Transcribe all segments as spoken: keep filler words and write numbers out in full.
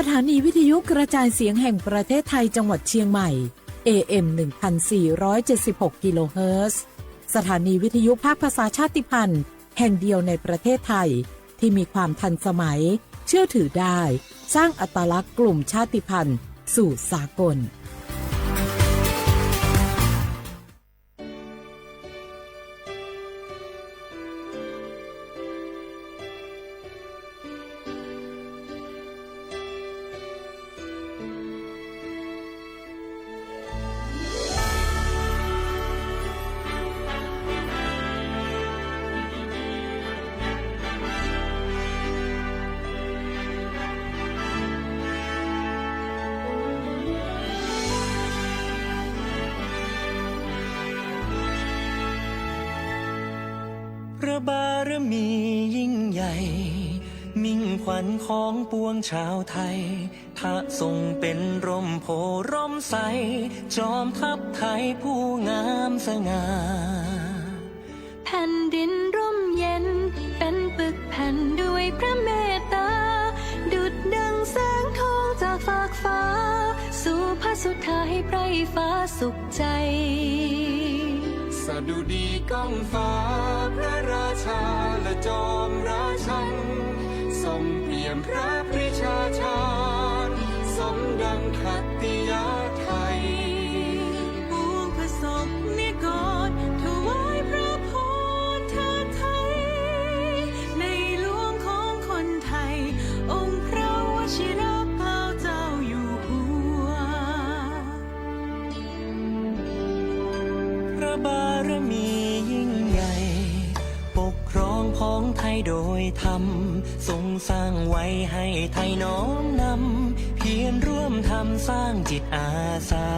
ถานีวิทยุกระจายเสียงแห่งประเทศไทยจังหวัดเชียงใหม่ เอ เอ็ม หนึ่งพันสี่ร้อยเจ็ดสิบหก กิโลเฮิรตซ์ สถานีวิทยุภาคภาษาชาติพันธุ์แห่งเดียวในประเทศไทย ที่มีความทันสมัย เชื่อถือได้ สร้างอัตลักษณ์กลุ่มชาติพันธุ์สู่สากล พระบารมียิ่งใหญ่ มิ่งขวัญของปวงชาวไทย พระทรงเป็นร่มโพธิ์ร่มไทร จอมทัพไทยผู้งามสง่า แผ่นดินร่มเย็น เป็นปึกแผ่นด้วยพระเมตตา ดุจดังแสงทองจากฟากฟ้า สู่พระสุธาให้ไพร่ฟ้าสุขใจ สดุดีก้องฟ้า พระราชาและจอมราชัน ทรงเปี่ยมพระปรีชาญาญ สมดังขัตติยะไทย ปวงพระสงฆ์นิกร ถวายพระพรเทิดไทย ในหลวงของคนไทย องค์พระวชิรเกล้าเจ้าอยู่หัว พระบารมียิ่งใหญ่ ปกครองผองไทยโดยธรรม ทรงสร้างไว้ให้ไทยน้อมนำ เพียรร่วมทำสร้างจิตอาสา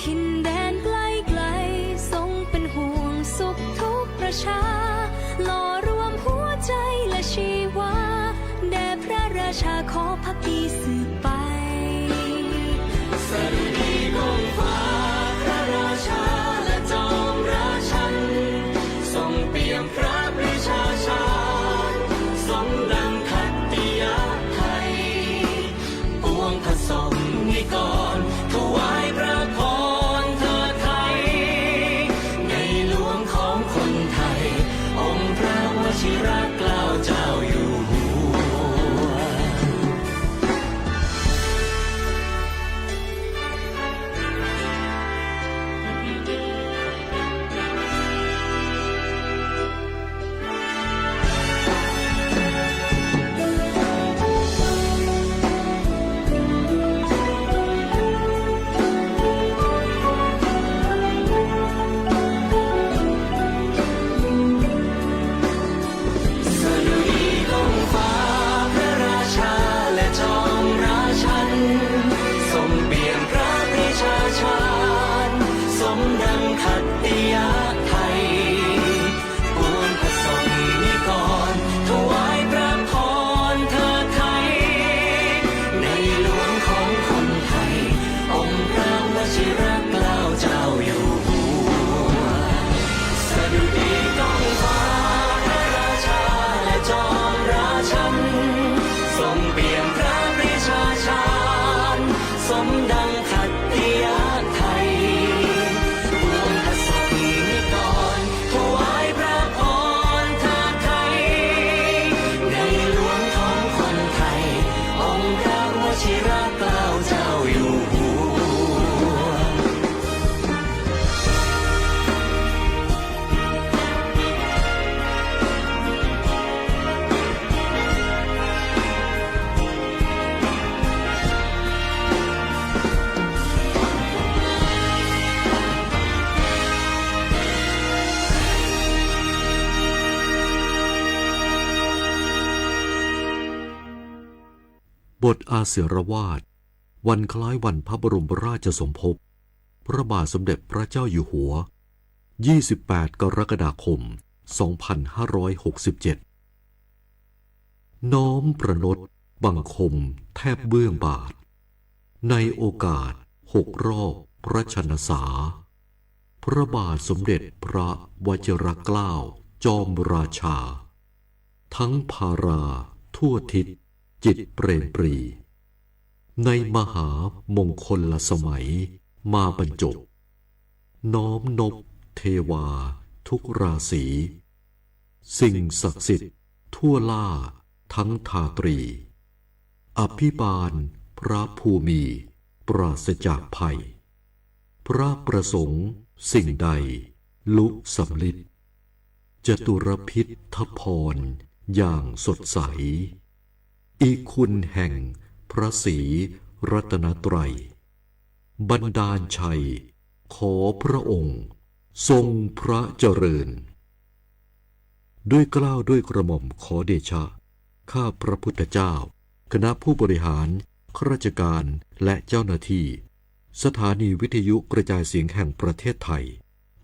ถิ่นแดนไกลๆ ทรงเป็นห่วงสุขทุกประชา หล่อรวมหัวใจและชีวา แด่พระราชาขอพักดีสืบไป สดุดีก้องฟ้า พระราชาและจอมราชัน ทรงเปี่ยมพระปรีชาญาญ สมดังขัตติยะไทย ปวงพระสงฆ์นิกร ถวายพระพรเทิดไทย ในหลวงของคนไทย องค์พระวชิรเกล้าเจ้าอยู่หัว สดุดีก้องฟ้า พระราชาและจอมราชัน ทรงเปี่ยมพระปรีชาญาญ สมดังขัตติยะไทย ปวงพระสงฆ์นิกร ถวายพระพรเทิดไทย ในหลวงของคนไทย องค์พระวชิรเกล้าเจ้าอยู่หัว สดุดีก้องฟ้า พระราชาและจอมราชัน ทรงเปี่ยมพระปรีชาญาญ สมดังขัตติยะไทย ปวงพระสงฆ์นิกร ถวายพระพรเทิดไทย ในหลวงของคนไทย องค์พระวชิรเกล้าเจ้าอยู่หัว บทอาเสรวาท วันคล้ายวันพระบรมราชสมภพ พระบาทสมเด็จพระเจ้าอยู่หัว ยี่สิบแปด กรกฎาคม สองพันห้าร้อยหกสิบเจ็ด น้อมประณตบังคมแทบเบื้องบาท ในโอกาสหกรอบพระชนสา พระบาทสมเด็จพระวชิรเกล้าจอมราชา ทั้งภาราทั่วทิศ จิตเปรมปรี ในมหามงคลสมัยมาบรรจบ น้อมนบเทวาทุกราศี สิ่งศักดิ์สิทธิ์ทั่วล่าทั้งทาตรี อภิบาลพระภูมิปราศจากภัย พระประสงค์สิ่งใดลุสำลิด จตุรพิธพรอย่างสดใส อิคุณแห่งพระศรีรัตนตรัย บันดาลชัย ขอพระองค์ทรงพระเจริญ ด้วยเกล้าด้วยกระหม่อมขอเดชะ ข้าพระพุทธเจ้า คณะผู้บริหาร ข้าราชการ และเจ้าหน้าที่ สถานีวิทยุกระจายเสียงแห่งประเทศไทย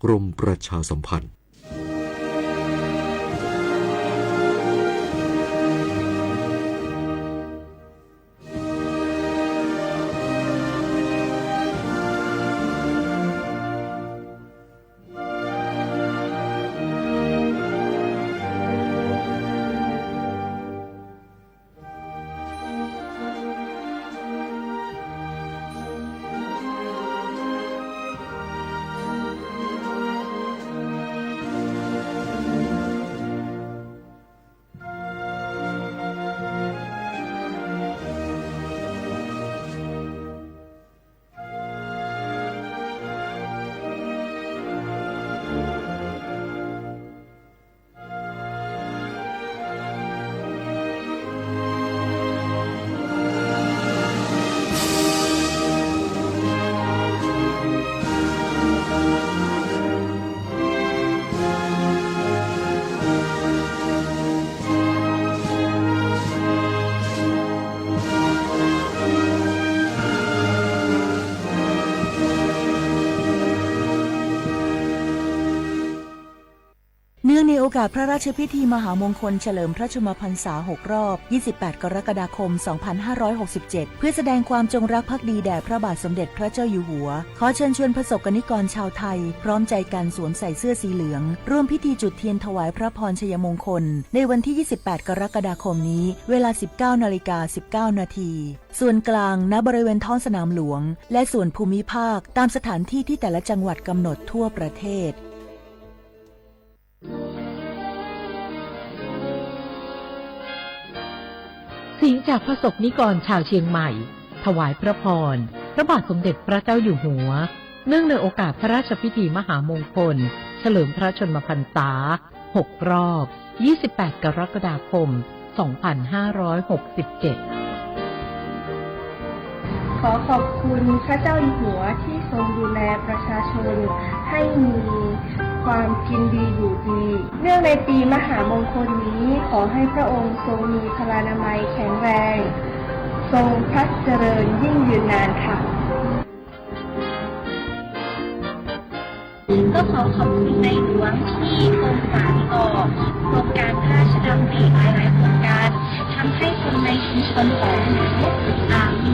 กรมประชาสัมพันธ์ เนื่องในโอกาสพระราชพิธีมหามงคลเฉลิมพระชนมพรรษาหกรอบ ยี่สิบแปด กรกฎาคม สองพันห้าร้อยหกสิบเจ็ด เพื่อแสดงความจงรักภักดีแด่พระบาทสมเด็จพระเจ้าอยู่หัว ขอเชิญชวนประสบกนิกรชาวไทย พร้อมใจกันสวมใส่เสื้อสีเหลือง ร่วมพิธีจุดเทียนถวายพระพรชัยมงคล ในวันที่ ยี่สิบแปด กรกฎาคมนี้ เวลา สิบเก้า นาฬิกา สิบเก้า นาที ส่วนกลาง ณ บริเวณท้องสนามหลวง และส่วนภูมิภาค ตามสถานที่ที่แต่ละจังหวัดกำหนดทั่วประเทศ เสียงจากประสบกนิกรชาวเชียงใหม่ ถวายพระพร พระบาทสมเด็จพระเจ้าอยู่หัว เนื่องในโอกาสพระราชพิธีมหามงคล เฉลิมพระชนมพรรษา หกรอบ ยี่สิบแปด กรกฎาคม สองพันห้าร้อยหกสิบเจ็ด ขอขอบคุณพระเจ้าอยู่หัวที่ทรงดูแลประชาชนให้มีความกินดีอยู่ดี เนื่องในปีมหามงคลนี้ ขอให้พระองค์ทรงมีพลานามัยแข็งแรง ทรงพระเจริญยิ่งยืนนานค่ะ ก็ขอขอบคุณในหลวงที่ทรงสานต่อโครงการพระราชดำริหลายๆ โครงการ ทำให้คนในชุมชนของหนู อ่า มี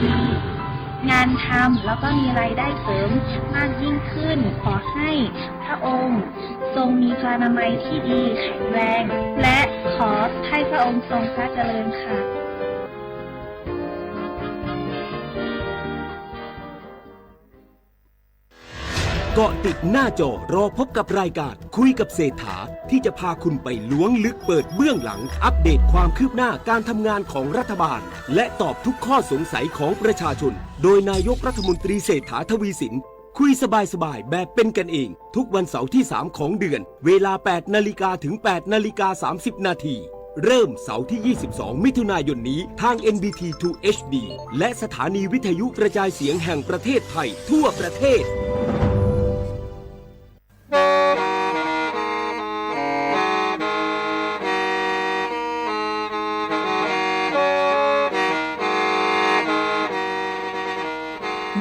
งานทำ แล้วก็มีรายได้เสริมมากยิ่งขึ้น ขอให้พระองค์ทรงมีพลานามัยที่ดีแข็งแรง และขอให้พระองค์ทรงพระเจริญค่ะ เกาะติดหน้าจอรอพบกับรายการคุยกับเศรษฐา ที่จะพาคุณไปล้วงลึกเปิดเบื้องหลัง อัปเดตความคืบหน้าการทำงานของรัฐบาล และตอบทุกข้อสงสัยของประชาชน โดยนายกรัฐมนตรีเศรษฐาทวีสิน คุยสบายๆ แบบเป็นกันเอง ทุกวันเสาร์ที่สามของเดือน เวลาแปดนาฬิกาถึงแปดนาฬิกาสามสิบนาที เริ่มเสาร์ที่ยี่สิบสองมิถุนายนนี้ ทาง เอ็น บี ที ทู เอช ดี และสถานีวิทยุกระจายเสียงแห่งประเทศไทยทั่วประเทศ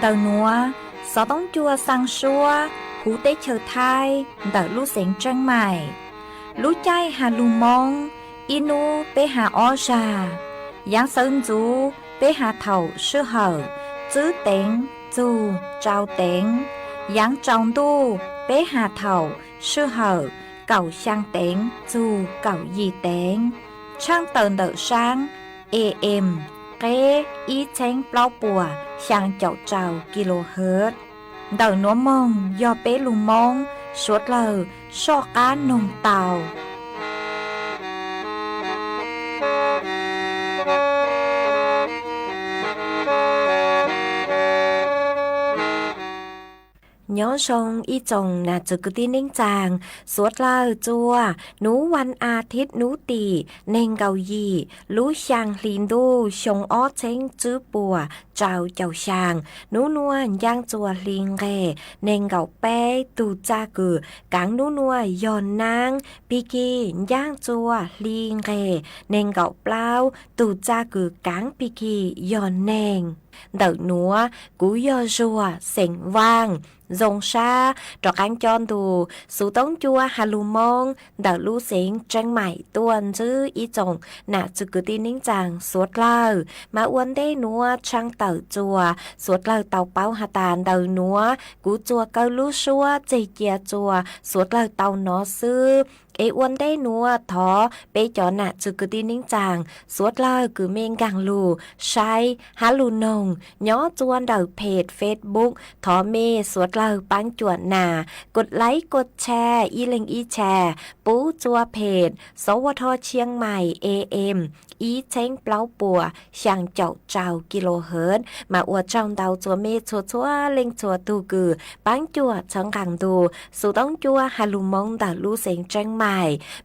Ntawm nuav, xov toob cua xaa suab huv teb chaws Thaib ntawm lub xeev Tsheeb Maim. Lub caij has lug Moob, ib nub peb has ob zag. Yaav sawv ntxuv peb has thaum sij hawm tswb teev txug tsau teev. Yaav tsaus ntuj peb has thaum sij hawm kaum xyaa teev txug kaum yim teev. Tshaaj tawm ntawm saab A M keb ib txheeb plaub puas xyaa caum rau ki lo hawv. Ntawm nuav moog yog peb lug Moob suav dlawg soj qaab noog tau. Nyob zoo ib tsoom nam txwv kwv tij neej tsaa, suav dlawg txua nub wan a thib nub tim neeg nkaum yim lub xyaa hli ntuj xyoo ob txheeb tswb puas rau caum xyaa. Nub nuav ncaaj txuas hli nqeg neeg nkaum peb tug txaj kws kaav nub nuav yog naab, pig kig ncaaj txuas hli nqeg neeg nkaum plaub tug txaj kws kaav pig kig yog neeg. Ntawm nuav kuv yog Zuag xeem Vaaj, zoo sab rov qaab coj ntu xuv toob cua has lug Moob ntawm lub xeev Tseeb Maim tuaj ntsib ib tsoom nam txwv kwv tij neej tsaa suav dlawg. Mas ua ntej nuav tshaj tawm txuas suav dlawg tau paub has tas ntawm nuav kuv txuas kaw lub suab tseg cia txuas suav dlawg tau nov xwb. Es ua ntej nuav thov peb cov nam txwv kwv tij neej tsaa suav dlawg kws mej nkaag lug saib hab lug noog nyob txua ntawm page Facebook, thov mej suav dlawg paab cuam nas kod like kod share ib leeg ib share pub txua page Sawv Tho Chiang Mai A M ib txheeb plaub puas xyaa caum rau ki lo hawv. Mas ua tsaug ntau txua mej txhua txhua leej txhua tug kws paab cuam txhawb nqaa ntu xuv toob cua has lug Moob ntawm lub xeev Tseeb Maim.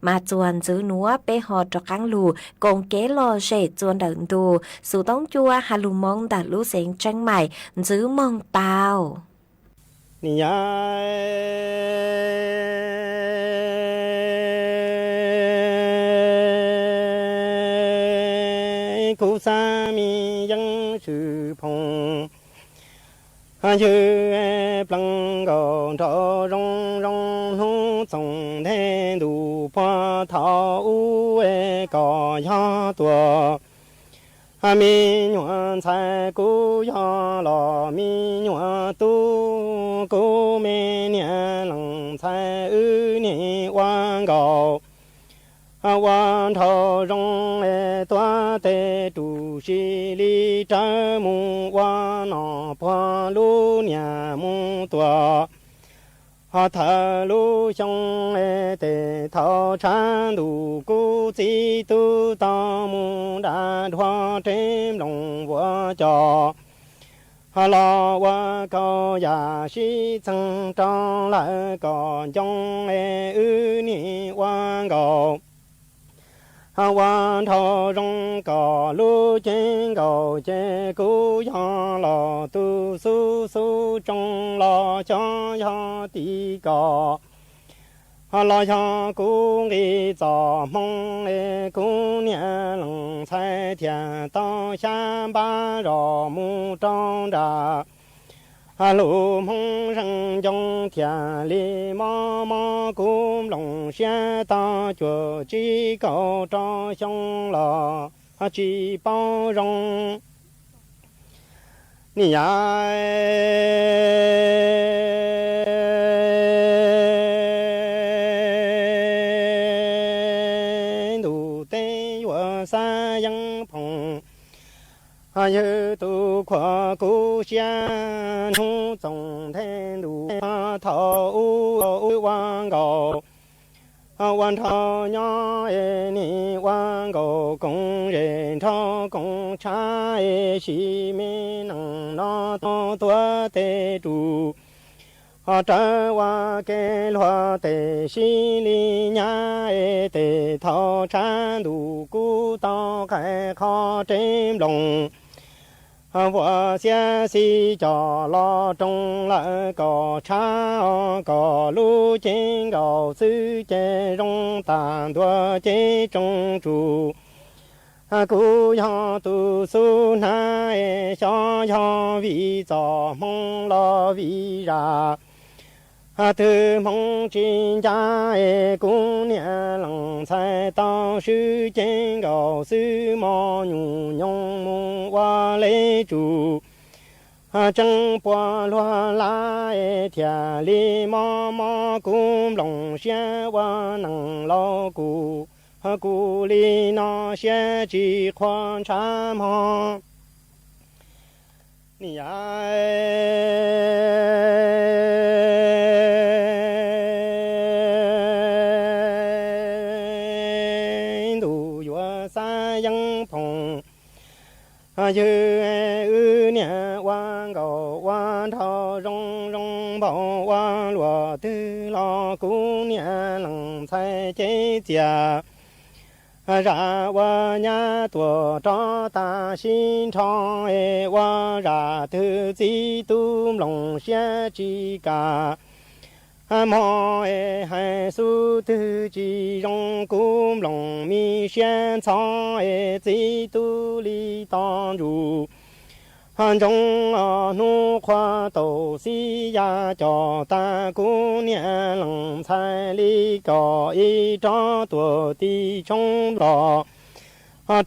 Mas txuas ntxiv nuav peb ho rov qaab lug koom kev lom zem txua ntawm ntu xuv toob cua has lug Moob ntawm lub xeev Tseeb Maim ntsib moog tau. Ni ya kuv xaav mi yeeb swm phoom, yawg pleev nkaus nrov zoo zoo hnub txoos nteg ntuj puag thaum ub kom yog tuaj. Mi nyuam ntxhais kuv yog los mi nyuam tub, kuv me niam leej ntxhais wb niam ua nkaus. Ua nrhau zoo tuav tes rus si li rawv mus ua nom puag lub niam mus tuaj. Ho thawm lub xyoo tes thaum tshav ntuj kuv txiv tub tau mus dam dhuav reb nploos vuas cos. Ho los ua kaus yam sib txeeg rau lawm kom ncoo wb niam ua nkaus. Ua nrhau zoo kom lub cev nkaus ces kuv yog los tus xub xub tsoo los xyov yog tim kom. Ho los yog kuv nqis txom hmoo es kuv niam leej ntxhais thiaj tau xyab npab zos mus rau nram lub hmoov zeej ncoo thiaj li mob mob kuv nploos siab tau cuaj tsib kaum rau xyoo los tsis paub zoo. Ni ya ntuj teb yuav xaav yeeb phoom, yawg tus khuam kuv siab hnub txoos nteg ntuj thaum ub ua nkaus. Ua nrhau nyob es niam ua nkaus koom zem nrhau koom tshav es sim me neej no tuav tes rus ho rawv ua ke luag tes sib li nyab es tes thaum tshav ntuj kuv tau qais qho reb nploos vuas xiab xib cos los roos lawm kom tshav kom lub cev nkaus xwb ces zoo tag ntua cev tsoo tsuj. Kuv yog tus xub hnab es xyov yog vim txoj hmoo los vim zaj twg hmoov tsis ncaj es kuv niam leej ntxhais tau swb cev nkaus xwb mos nyuj nyoos mus ua lej tsuj. Tseeb puas luag laj es thiaj li mob mob kuv nploos siab ua neej laus kuv Kuv li no siab tsis qhuas ntshav mog. Ni ya, ntuj yuav xav yeeb phoom, yog wb niam ua nkaus ua nraug zoo zoo npaum ua luaj twg los kuv niam lees ntxhais cev txias zam ua nyab tuam rov tag sib nrho, es ua zam twg txiv tub nploos siab tsis kam mog, es hais xub twg tsis zoo kuv nploos mi siab ntxhov, es txiv tub li tos ntsuj ntsoov, hnub qhua taum xib ya cov tag kuv niam lees ntxhais li kom ib rov tuam ti tshoob los rov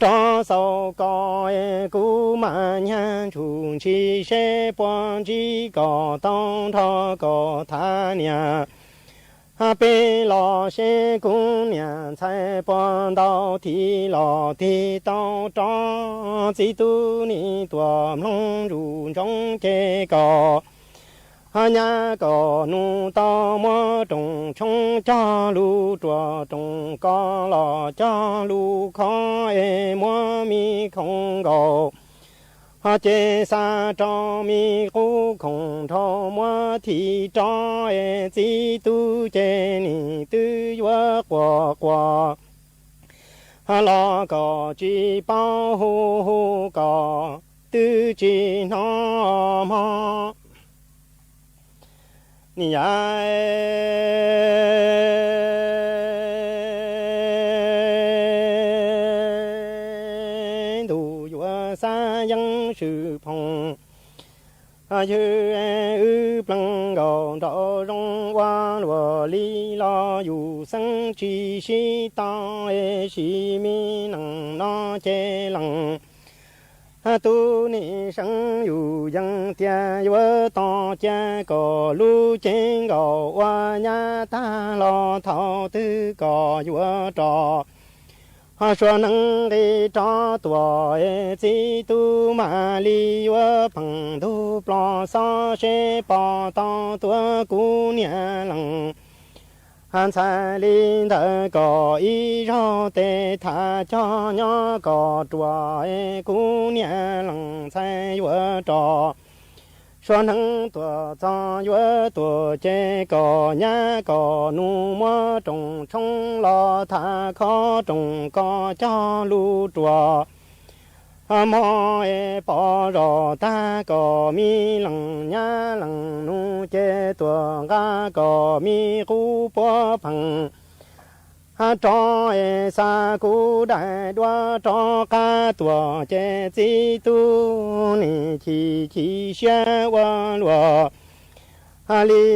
xaus kom, es kuv mam nyag ntshum ntshis seb puas ntsib kom tau nrog kom tham niam peb los seb kuv niam ntxhais puas ntau thiaj los tig tau rov txiv tub nim tuam mloog ntsuj ntsoov ces kom nyab kom nus tau muab rooj tshoob cog lug ruam, rooj kos los cog lug khov, es muab mi khoov nkaus ces xa rau mi qub khoom nrho muab thim rov, es txiv tub ces nim twb yuav quas quas los kom tsis paub hu hu kom twb tsis hnov mog. Ni ya, ntuj yuav xav yeeb swm phoom, yog wb plees nkaus nraug zoo ua luaj li los yus xeeb tsis sib tau, es sim mi neej no ces lees tub nim seev yus yees tias yuav tos cia kom lub cev nkaus ua nyab tag los thaum twg kom yuav rov suav neeb nqis rov tuam, es txiv tub mam li yuav pheej ntug plom xob seb pom tau tuav kuv niam lees ntxhais li ntawd kom ib zaug tes tham cog nyob kom ruam, es kuv niam lees ntxhais yuav rov suav neeb tuam txog yuav tuam ces kom nyab kom nus muab rooj tshoob los tham khov, rooj kos cog lug ruam mog, es pom zos tag kom mi lees nyab lees nus ces tuam nqa kom mi qub puab pheej rov, es xa kuv daim duab rov qab tuam ces txiv tub nim chim chim siab ua luaj li,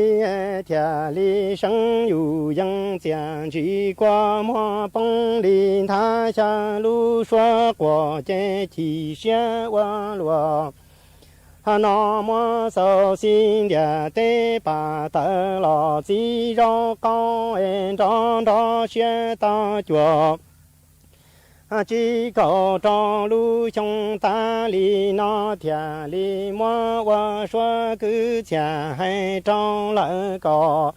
thiaj li seev yus yees txias ntsis kua muag poob li nthav xya lub suab quas ces chim siab ua luaj no muab xaus xib ntiag teb pam tawv los txiv zaub qaub, es nrov nrov siab tau cuam tsib kaum rau lub xyoo tas li no thiaj li muab ua suab kwv txhiaj hais rau lawv kom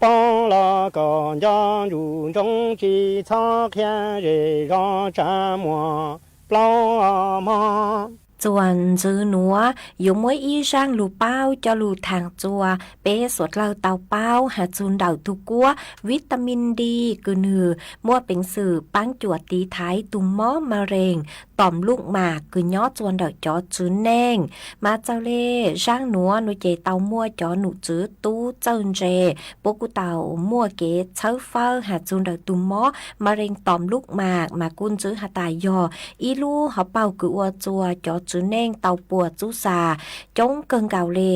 paub los kom nco ntsuj ntsoov tsis txhob qhia zes zos tsa muag plaub mog. Txuas ntxwv nuav yuav muab ib zaaj lug paub coj lug thaam txua peb suav dlawg tau paub has txug ntawm tug kuab vitamin D kws nwg muaj peev xwm paab cuam tiv thaiv tug mob ma rees toom luj maam kws nyob txua ntawm cov tswv neej. Mas txawm le zaaj nuav nuav ces tau muaj cov num tswv tub txawj ntse puab kuj tau muaj kev txhawb fawb has txug ntawm tug mob ma rees toom luj maam, mas kuj ntxwv has tas yog ib lub hauv paug kws ua txua cov tswv neej tau puas txub xas coob kawg nkaus le.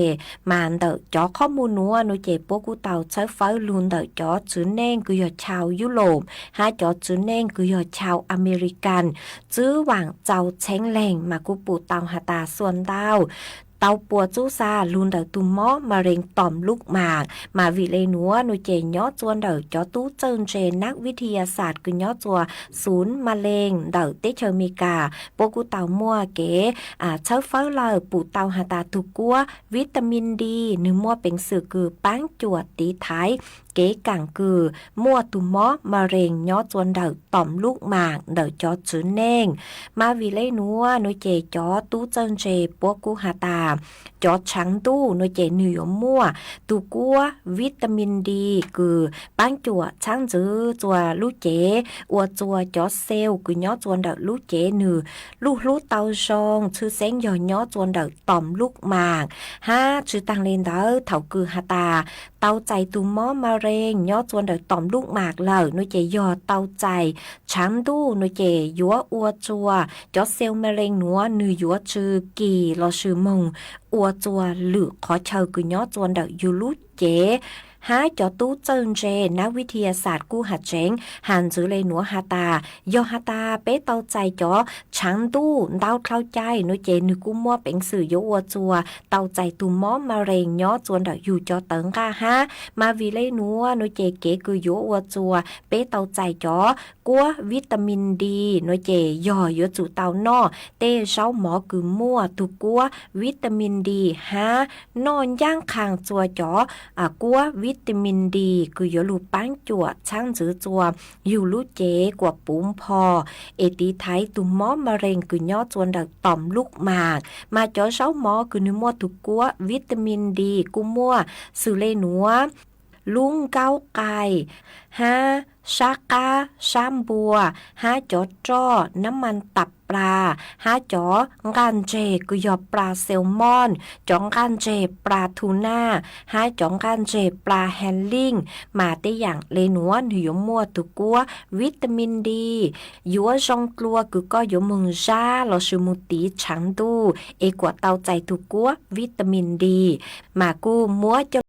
Mas ntawm cov qhov muag nuav nuav ces puab kuj tau txhawb fawb lug ntawm cov tswv neej kws yog chau Yulop hab cov tswv neej kws yog chau American txwv vaam txaus txheev leeg mas kuj pum tau has tas xuam ntau tau pua tsub xa lug ntawm tug mob ma rêng tòm lub maak. Mas vim le nuav nuav ces nyob tsua ntawm cov tub txawj ntse นักวิทยาศาสตร์ kws nyob tsua ศูนย์มะเร็ง ntawm teb chaws Amelikas, puab kuj tau muaj kev tshawb fawb lawm, pum tau has tas tug kuab วิตามิน ดี nwg muaj peev xwm kws paab cuam tiv thaiv kev kaam kws muaj tug mob ma rêng nyob tsua ntawm tòm lub maak ntawm cov tswv neej. Mas vim le nuav nuav ces cov tub txawj ntse puab kuj has tas cov tshaav ntuj nuav ces nwg yuav muaj tug kuab วิตามิน ดี kws paab cuam tshaab ntxwv tsua lub cev, ua tsua cov เซลล์ kws nyob tsua ntawm lub cev nwg luj hlub tau zoo, tshwj xeeb yog nyob tsua ntawm tòm lub maak. Hab tsi taag le ntawd, thaum kws has tas tau txais tug mob ma rêng nyob tsua ntawm tòm lub maak lawm nuav ces yog tau txais tshaav ntuj nuav ces yuav ua tsua cov เซลล์มะเร็ง nuav nwg yuav tsw kis lossis moog ua tsua lwm qhov chaw kws nyob tsua ntawm yug lub cev. Hab cov tub txawj ntse นักวิทยาศาสตร์ kuj has tseev has ntxwv le nuav has tas, yog has tas peb tau txais cov tshaav ntuj ntau dlhau cai nuav ces nwg kuj muaj peev xwm yuav ua tsua tau txais tug mob ma rêng nyob tsua ntawm yug cov tawv nqaj hab. Mas vim le nuav nuav ces kev kws yuav ua tsua peb tau txais cov kuab วิตามิน ดี nuav ces yog yuav tsum tau noj tej zaub mov kws muaj tug kuab วิตามิน ดี hab noj ncaab qha tsua cov kuab วิตามิน ดี kws yuav lug paab cuam tshaab ntxwv tsua yug lub cev kuas puv npo es tiv thaiv tug mob ma rêng kws nyob tsua ntawm tòm lub maak. Mas cov zaub mov kws nwg muaj tug kuab วิตามิน ดี kuj muaj xws le nuav: lub nkaub qai, hab sab qab sab npua, hab cov roj น้ำมันตับปลา, hab cov nqaj ntseg kws yog ปลาแซลมอน, cov nqaj ntseg ปลาทูน่า, hab cov nqaj ntseg ปลาแฮลลิง. Mas tej yaam le nuav nwg yuav muaj tug kuab วิตามิน ดี yuav zoo dlua kws koj yuav moog zab lossis moog tiv tshaav ntuj es kuas tau txais tug kuab วิตามิน ดี. Mas kuj muab coj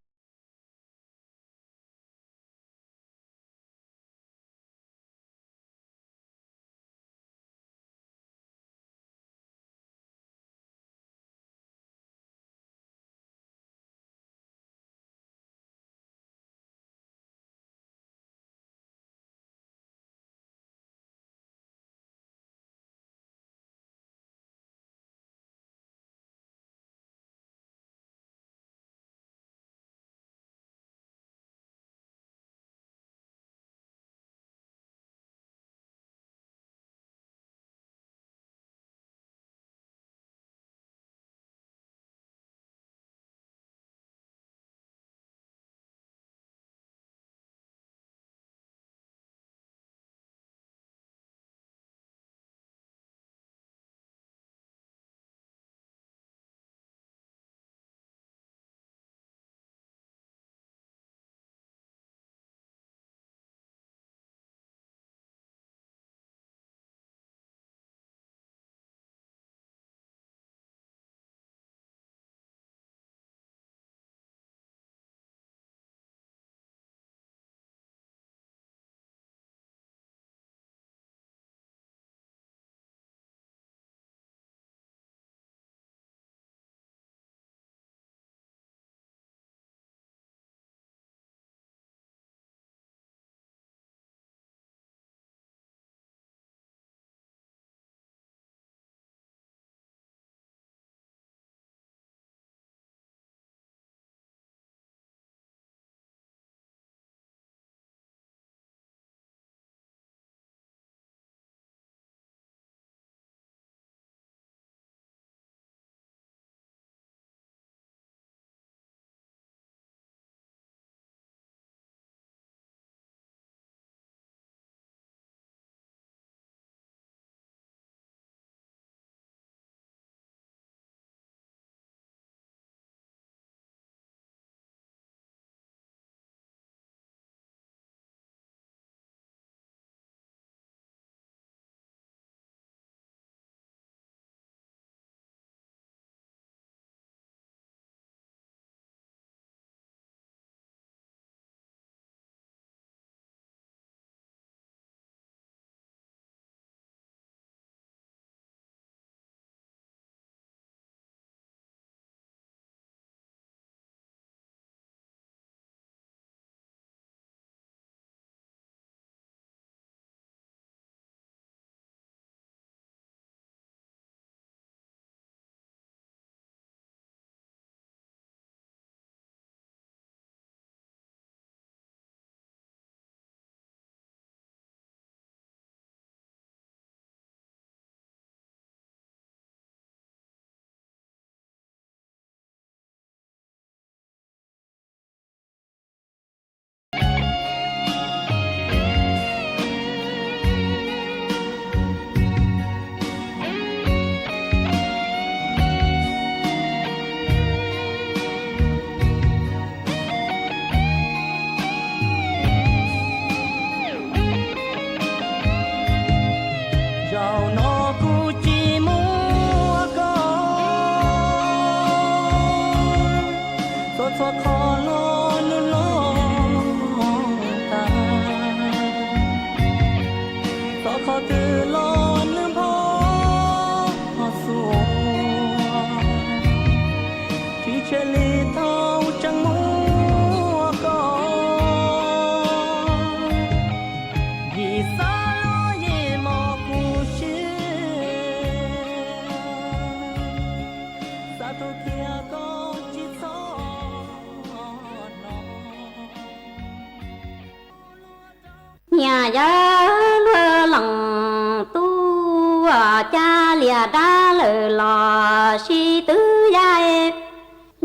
Yawg luag leem tub, ca lias dab lawm los sib twv ya,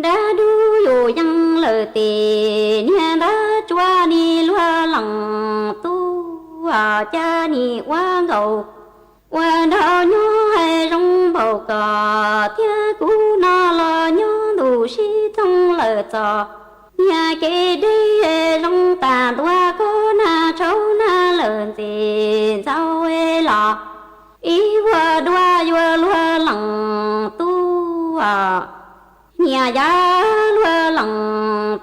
dab dub yus yeej lawm tes niag ntawd tsuav ni luag leem tub, ca ni ua nkaus. Ua nrau nyob hais zoo npaum koj thiab kuv no los nyob ntu sib txoog lawm txog. Niag kev deb zoo tas ntua koj nag tshauv nag lawm ntxim ntxaus los ib vuag dua yuav luag leem tub. Niag yawg luag leem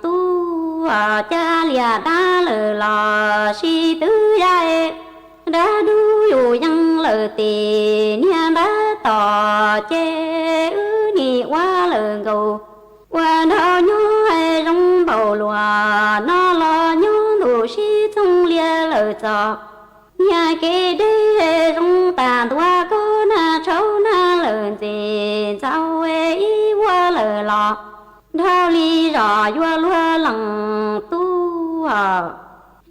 tub, ca lias dab lawm los sib twv ya, dab dub yus yeej lawm tes niag ntawd tom ces wb nim ua lawm nkaus. Ua nrau nyob hais zoo npaum luag no los nyob ntu sib txoog lias lawm txog. Niag kev deb zoo tas ntua koj nag tshauv nag lawm ntxim ntxaus ib vuag lawm los dhau li zos yuav luag leem tub.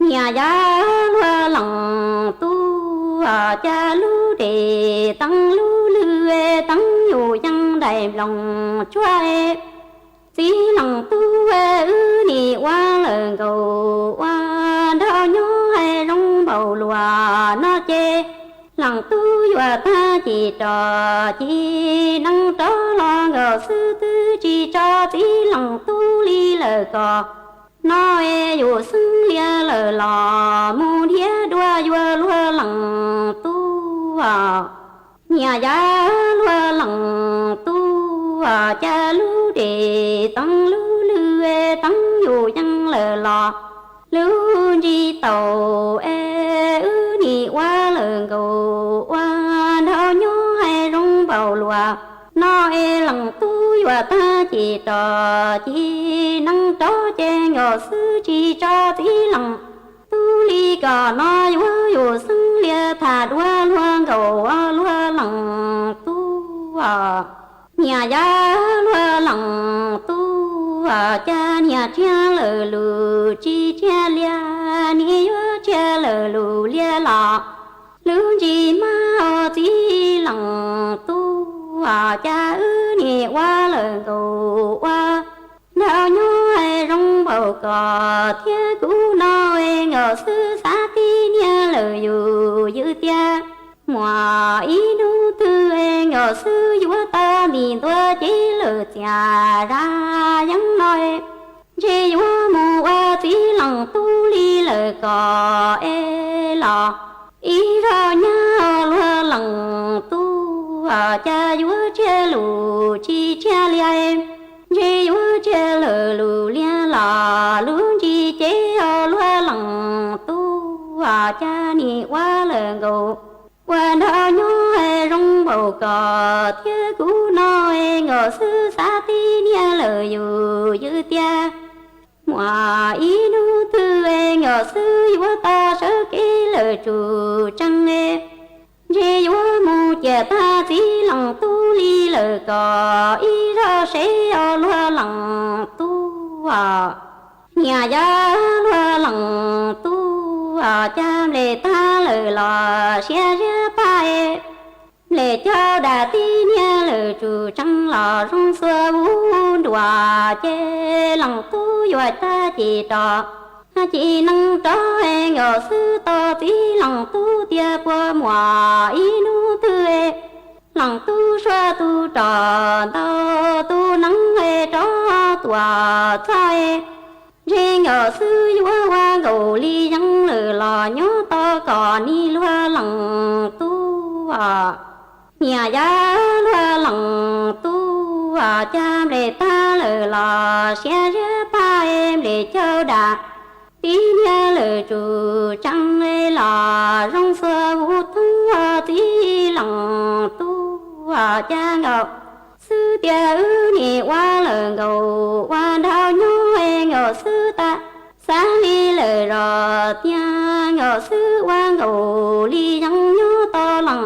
Niag yawg luag leem tub, ca lub dej teeb lub lwg teeb yus yeej nraim nploos tsuag. Txiv leem tub, wb nim ua lawm nkaus. Ua nrau nyob hais zoo npaum luag no ces leem tub yuav tag ci rov ci neeb rov los nkaus xwb twb tsis tso txiv leem tub li lawm koj no es yus xeeb lias lawm los mus nrhiav dua yuav luag leem tub. Niag yawg luag leem tub, ca lub dej teeb lub lwg teeb yus yeej lawm los lub ntsis taus es wb nim ua lawm nkaus. Ua nrau nyob hais zoo npaum luag no es leem tub yuav tag ci rov ci neeb rov ces nkaus xwb tsis tso txiv leem tub li koj no yuav yus xeeb lias tham dua luag nkaus luag leem tub. Niag yawg luag leem tub, ca niag tsiaj lawm lus tsis tsiaj lias, niag yuav tsiaj lawm lus lias los lub ntsis mas ho txiv leem tub, ca wb nim ua lawm nkaus. Ua nrau nyob hais zoo npaum koj thiab kuv no es nkaus xwb xav tib niag lawm yus ywj tiag. Muaj ib hnub twg es nkaus xwb yuav tau ntim ntua cev lawm txias zaj yeeb no, ntshe yuav mus ua txiv leem tub li lawm koj es los ib zaug nyab luag leem tub, ca yuav tsiaj lus tsis tsiaj lias, ntshe yuav tsiaj lawm lus lias los lub ntsis cev luag leem tub, ca nim ua lawm nkaus. Ua nrau nyob hais zoo npaum koj thiab kuv no es nkaus xwb xav tib niag lawm yus ywj tiag. Muaj ib hnub twg es nkaus xwb yuav tau sawv kev lawm tsum tsees, ntshe yuav mus ciam tag txiv leem tub li lawm koj ib zaug seb os luag leem tub. Niag yawg luag leem tub, ca nplej tag lawm los siav ziab paj, nplej cau dam tib niag lawm tsum tsees los zoo xuav vuv nruas ces leem tub yuav tag ci rov ci neeb rov es nkaus xwb tos txiv leem tub tias puas muaj ib hnub twg, leem tub suav tub rov ntau tub neeb es rov tuam txog, ntshe nkaus xwb yuav ua nkaus li yeeb lawm los nyob tos koj ni luag leem tub. Niag yawg luag leem tub, ca nplej tag lawm los siav ziab paj, nplej cau dam tib niag lawm tsum tsees los zoo xuav vuv thoob txiv leem tub, ca nkaus xwb tias wb nim ua lawm nkaus. Ua nrau nyob es nkaus xwb tag xav li lawm zos tias nkaus xwb ua nkaus li yeeb nyob tos leem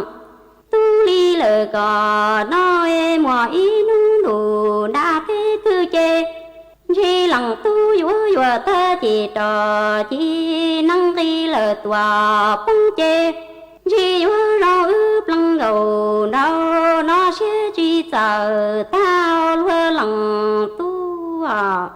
tub li lawm koj no es muaj ib hnub ntuj nra peb twg ces ntshe leem tub yuav yuam tag Ci trò ci nâng ki lơ tuà pŏng ce, či yuav rong wb plang nkaus nrau, nor siav či txawm tau luag lăng tuaj.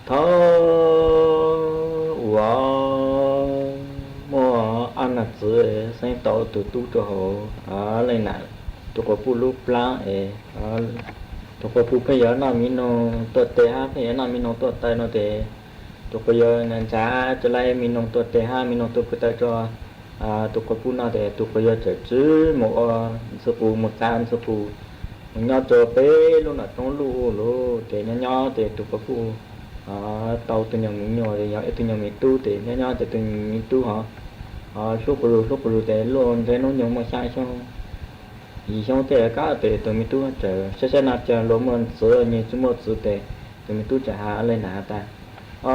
Thov ua muaj ab nam txwv xeeb tau tus tub rua hauv, a, le nam, tus quas puj lub plaub es, a, tus quas puj pheej yuav noj mi noog tuaj tes hab pheej yuav noj mi noog tuaj taw no tes, tus quas yuav nrhav ca laib mi noog tuaj tes hab mi noog tuaj kwv taw rua, a, tus quas puj noj tes tus quas yuav txawm tswv mus ua ntxwg qus mus txav ntxwg qus mus nyob rua pem lub nram roob luj ub lug tes nyob nyob tes tus quas puj, a, tau tus nyuam mi nyuam tes yog ib tug nyuam mi tub tes nyob nyob tes tus nyuam mi tub ho, a, hlub quas lug hlub quas lug tes luaj ntshe hnub nyoog muaj xyaa xyoo yim xyoo tej kab tes tus mi tub txawm saib saib no cas luag muaj txwv, nyias tsi muaj txwv tes tus mi tub txawm has le nam has tas, o,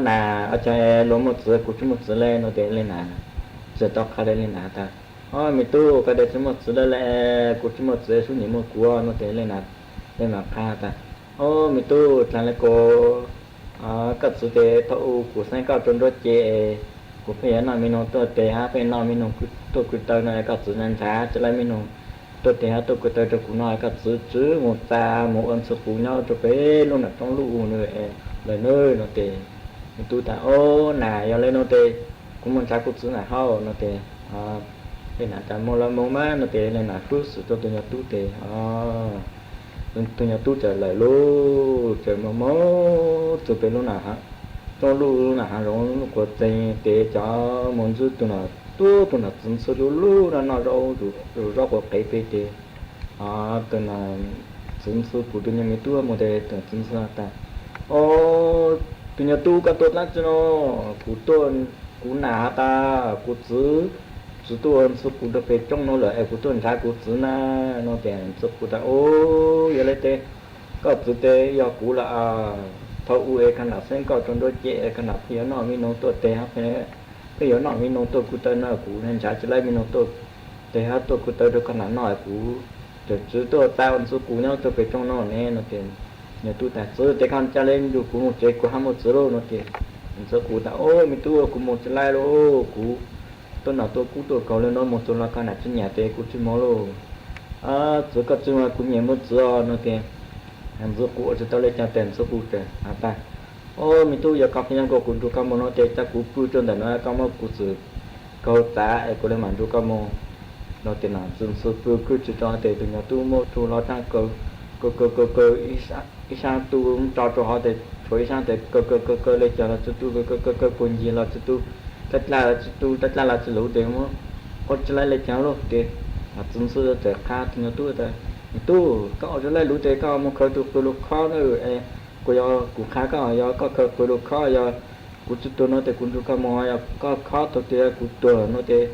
nam, o, cas luag muaj txwv kuv tsi muaj txwv le no tes le nam txawm tau qha le nam has tas, o, mi tub, koj tes tsi muaj txwv le le, kuv tsi muaj txwv sub nyiam muaj kuv no tes le nam, le nam qha tas, o, mi tub, dlaag le koj, a, koj txwv tes thaum ub kuv xeeb koj rua nruab cev, kuv pheej yuav noj mi noog tuaj tes hab pheej noj mi noog tuaj kwv taw no es koj txwv nrhav ca laib mi noog tuaj tes hab tuaj kwv taw rua kuv no es koj txwv tswv mus txav mus ua ntxwg qus nyob rua pem lub nram roob luj ub lawm nawb no tes, mi tub tas, o, nam, yog le no tes kuv mus nrhav kuv txwv nam hab no tes, le nam tas, moog los moog mab no tes le nam hlub xwm rua tus nyuam tub tes, o, Tus nyob tub txawm lawm lauj, txawm mos mos txug pem lub nam hav, txog lub nam hav zoov lub quav txee tes, cov mos ntxwb tus nam tuab, tus nam txiv ntxhw lub lub noj noj zaub, zaub quav qev pem tes. Tus nam txiv ntxhw pum tus nyob me tub mus tes, tus txiv ntxhw has tas, Au, tus nyob tub, koj tuaj dlaab tsi no? Kuv tuaj, kuv nam has tas kuv txiv, txiv tuaj ntxhw kuv rau pem roob no lawm es kuv tuaj nrhav kuv txiv na. No tes ntxhw kuv tas, Au, yog le tes koj txiv tes yog kuv lawm. Thaum ub es koj nam xeeb koj rau nruab cev es koj nam pheej yuav noj mi noog tuaj tes, pheej yuav noj mi noog tuaj kuv taw no, kuv nrhav tsi laib mi noog tuaj tes hab tuaj kuv taw rau koj nam noj, kuv tes txiv tuaj txav ntxhw kuv nyob rau pem roob no ne. No tes nyob tub tas, Txiv, tes koj ca le nrug kuv mus tsev, kuv hab muaj txiv lauj. No tes ntxhw kuv tas, Au, me tub, kuv mus tsi laib lauj, kuv tuaj noj tuaj kub tuaj kaus le no, mus txug los koj nam tsi nyiam tes kuv tsi mus lauj. Txiv, koj tsi mus, kuv nyiam muaj txiv os. No tes ntxhw kuv ua tsi tau le caag tes ntxhw kuv tes has tas, Au, me tub, yog koj pheej nyob nkaus kuv nrug koj mus no tes ca kuv pw rau ntawm no, koj muab kuv txwm kaus txav es kuv le maam nrug koj mus. No tes nam txiv ntxhw pw khwb tsi rau tes tus nyob tub muab tug hlob tsaab kaus, kaus kaus kaus kaus, ib sab tug tso rau hov tes tshuav ib sab tes kaus kaus kaus kaus le caag los tsi tu, kaus kaus kaus kaus puag ncig los tsi tu, dlab dlaj los tsi tu, dlab dlaj los tsi luv tes muab ua tsi laib le caag lauj. Tes nam txiv ntxhw txawm qha tus nyob tub tas, Me tub, koj ua tsi laib luv tes koj mus khaws tug qws lug khob na, es kuv yog kuv qha koj, yog koj khaws qws lug khob, yog kuv tsi tuag no tes kuv nrug koj mus, yog koj khob tau tias kuv tuag no tes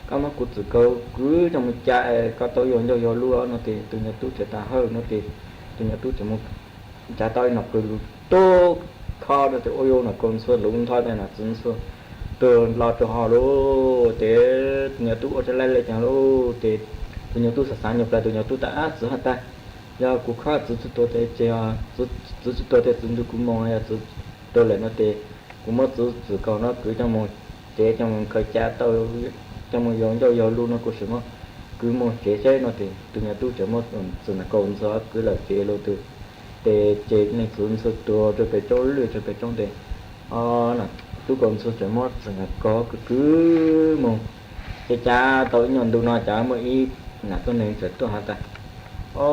koj muab kuv txwm kaus kwv coj mus ca es koj tau yog ncauj yog lub. No tes tus nyob tub txawm tas hawj. No tes tus nyob tub txawm mus nrhav tau ib nom qws lug tub khob no tes ua yuav nom kaus ntxhw luv ntho tes nam txiv ntxhw tuag nlo rau hov lauj. Tes tus nyob tub ua tsi laib le caag lauj. Tes tus nyob tub xav xav nyuag plawg, tus nyob tub tas, Ab, txiv has tas yog kuv khob txiv tsi tuag tes, txiv tsi tuag tes txiv nrug kuv mus, yog txiv tuag lawm no tes kuv muab txiv txwm kaus no kwv coj mus tsev, coj mus khaws ca tau, coj mus yog ncauj yog lub no kuv sim muab kwv mus tsev seb. No tes tus nyob tub txawm muab txiv nom kaus ntxhw kwv lawm tsev lug tes, tes ces leej txiv ntxhw tuag rau pem roob, lwj rau pem roob tes, o, nam tub kaus ntxhw txawm muab txiv nom kaus kwv kwv mus. Ces ca tau ib nyuag ntu no cas muaj ib nam tuab neeg txawm tuaj has tas, O,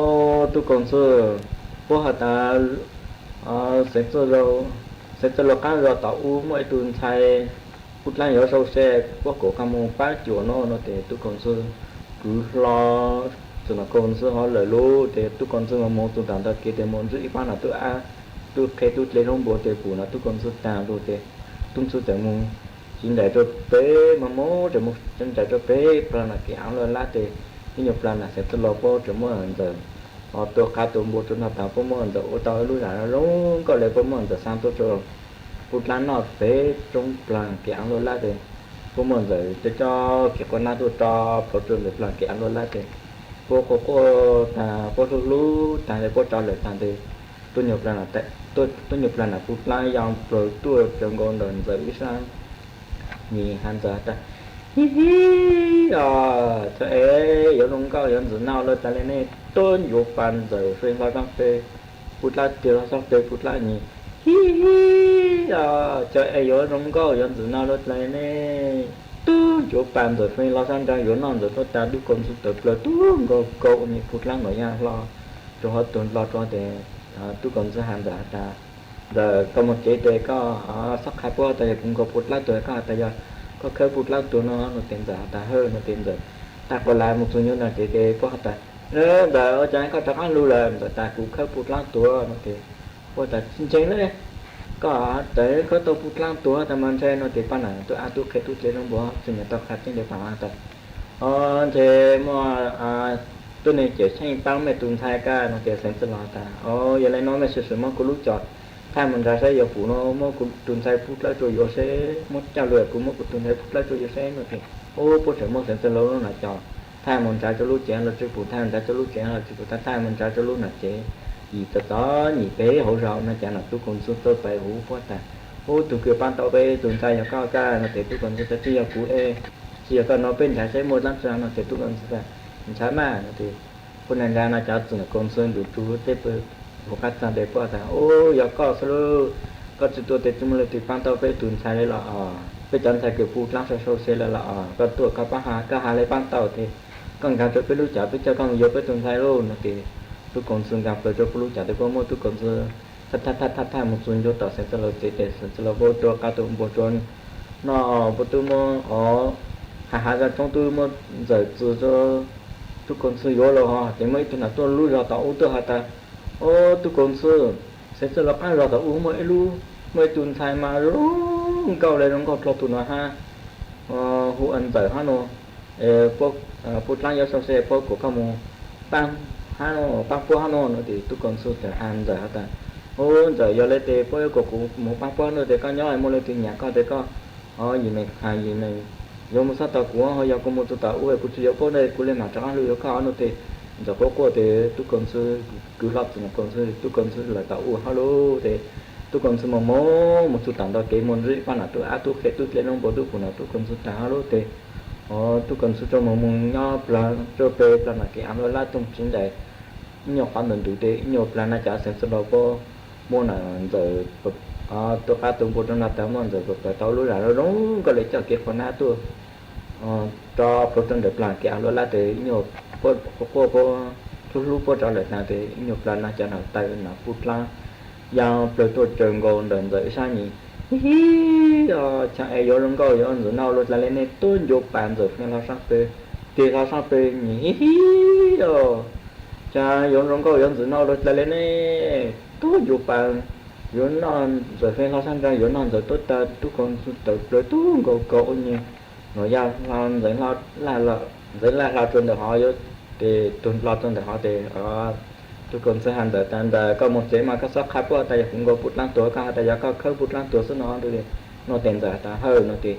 tub kaus ntxhw, puab has tas xeev txwj laug qaab zog tom ub muaj ib tug ntxhais pub dlaab yuav sau se, puab kom koj mus pab cuam no. No tes tub kaus ntxhw kwv hlo txiv nom kaus ntxhw hov lawm lug tes tub kaus ntxhw mas moog txug tom ntug kev tes moog ntsib ib paab nam tub ab tub qhe tub dle zaub npua tes pum nam tub kaus ntxhw taag lug tes tub ntxhw txawm moog tsiv nraim rau pem, moog moog txawm moog tsiv nraim rau pem plag nam kev av luaj lab tes ib nyuag plag nam xeev txwj laug puab txawm muab ntxawm ho tua qhav tua npua rua noj taag, puab muab ntxawm ua tau lub zam zoo nkauj le, puab muab ntxawm xaa tuaj rua pug dlaab noj pem roob plag kev av luaj lab tes puab muab ntxawm coj coj kev quas nab tuaj tso plhuav rua ntawm plag kev av luaj lab tes puab quas quaj taag, puab hlub hlub taag tes puab tso lawm taag tes tuab nyuag plag nam pug dlaab ya plawg tuaj rua nkaus ntawm ntxawm ib sab nyim has ntxawm tas, Hib hib os, cov e, yuav zoo nkauj yuav ntxim noj luaj taag le ne, tub ncuav pas ntxawm feej hlo sab peg pug dlaab tiag, hlo sab peg pug dlaab nyim. Hib hib os, cov e, yuav zoo nkauj yuav ntxim noj luaj taag le ne, tub ncuav pas ntxawm feej hlo sab nraag yuav noj ntxawm tuaj taag, tub kaus ntxhw tawv plawg tub nkaus kaus nyim pug dlaab nkaus ya hlo rua hov tuag nlo rua tes tub kaus ntxhw has ntxawm has tas, Ntxawm, koj moog tsev tes koj xob qha puab has tas yog kuv nkaus pug dlaab tuag, koj has tas yog koj khawb pug dlaab tuag no. No tes ntxawm has tas, Hawj. No tes ntxawm taag quas las moog txug nyuas nraag tsev tes puab has tas, Ntxawm, ua cas koj rov qaab lug lawm? Ntxawm tas, Kuv khawb pug dlaab tuag. No tes puab tas, Tsis ntseeg le, koj tes khawb tau pug dlaab tuag tas mas ntshai. No tes paab nam tub ab tub qhe tub dle zaub npua txawm nyam tau qha tseeb le paab has tas, O, ntshe muaj tuab neeg cawm seej paab mej tug ntxhais kag. No tes xeev txwj laug has tas, O, yog le nuav mej sim sim muab kuv lub cov thaij moog nrhav saib yuav pum no, muab kuv tug ntxhais pug dlaab tuag yuav seb, muab coj lug kuv muab kuv tug ntxhais pug dlaab tuag yuav seb. No tes puab txawm muab xeev txwj laug lub nam cov thaij moog nrhav rua lub tsev los tsi pum, thaij nrhav rua lub tsev los tsi pum, thaij thaij moog nrhav rua lub nam tsev yim txom txom nyem pem hauv zog. No cas nam tub kaus ntxhw tau pais huv puab tas, Ub, tug kws paab tau peb tug ntxhais yog koj kag. No tes tub kaus ntxhw tas, Tsis yog kuv e, tsis yog koj, no peb nrhav saib muaj dlaab tsi. No tes tub kaus ntxhw tas, Ntshai maj. No tes puab nrhav nrhav no cas txwm nam kaus ntxhw nrug rua teb pw huv qab txag tes puab tas, Ub, yog koj xwb lauj, koj tsis tuag tes tsis muaj leej twg paab tau peb tug ntxhais le los os, peb cov ntxhais kws pug dlaab sau sau se le los os, koj tuaj koj paab has, koj has le paab tau tes koj nkag rua peb lub cov, peb coj koj moog yuav peb tug ntxhais lauj. No tes Tub Koom Ntxwv nkaag plaws rua puv lub cov teb puab muab Tub Koom Ntxwv thaj thaj thaj thaj moog txug ncua tom Xeev Txwj Laug tsev tes Xeev Txwj Laug puab rua qab tuam npua rua noj puab tub muab o ha ha zaj roob tub muab ntxawm txwv rua Tub Koom Ntxwv yuav lawm hov, tes muaj ib tug nam tuaj lub zog tom ub tuaj has tas, O, Tub Koom Ntxwv, Xeev Txwj Laug qab zog tom ub muaj ib lub, muaj ib tug ntxhais mas zoo nkauj le zoo nkauj dlua tus no hab, hu ua Ntxawm hab nua, puab dlaab yuav sau se puab kuas koj moog paab hab nua, paab puab hab nua. Nua tes Tub Koom Ntxwv txawm has Ntxawm has tas, O, Ntxawm, yog le tes puab yuav kuas kuv moog paab puab nua tes koj nyob muaj leej twg nyam koj tes koj o yim meem has yim meem yuav moog xob tau kuv, ho yog kuv moog txug tom ub kuv tsi yuav puab nua kuv le maam rov qaab lug yuav koj nua tes Ntxawm quaj quaj tes Tub Koom Ntxwv kwv hlo txug Tub Koom Ntxwv, Tub Koom Ntxwv lawm tom ub hab lug tes Tub Koom Ntxwv moog moog moog txug tom ntawm kev muaj ntsib paab nam tub ab tub qhe tub dleb lub npua tub pum nam Tub Koom Ntxwv taag hab lug tes o Tub Koom Ntxwv tsuas moog moog nyob plaag tsuas pe plaag nam kev av luaj lab tooj tsiv ncaim ib nyuag qhov ntawd ntug tes ib nyuag plaag na cov Xeev Txwj Laug puab muab nam Ntxawm tuaj qab tuaj npua rua noj tas muab Ntxawm pawg pawg tau lub zag zoo zoo nkauj le coj kev qhov nab tuaj rov plhuav rua ntawm plaag kev av luaj lab tes ib nyuag puab quaj quaj puab hlub hlub puab rov lawm taag tes ib nyuag plaag na cov nam taw nam puj dlaab yaa plawg tuaj caws nkaus ntawm Ntxawm ib sab nyem, Hib hib, o, cas es yuav zoo nkauj yuav ntxwg noj luaj dlaa le ne, tuab ncu pas Ntxawm fee hlo saab pawg, tig hlo saab pawg nyem, Hib hib, o, cas yuav zoo nkauj yuav ntxwg noj luaj dlaa le ne, tuab ncu pas yuav noj Ntxawm fee hlo saab nraag yuav noj Ntxawm tuab taw, Tub Koom Ntxwv tawm plawg tuab nkaus kaus ua nyem, nuav yaj hlo Ntxawm hlo, Ntxawm laj hlo rua ntawm hov yuav tes tug hlo rua ntawm hov tes Tub Koom Ntxwv has Ntxawm tas, Ntxawm, koj moog tsev mas koj xob qha puab tas yog kuv nkaus puj dlaab tuag, koj has tas yog koj khawb puj dlaab tuag xwb no. Nua tes Ntxawm has tas, Hawj, nua tes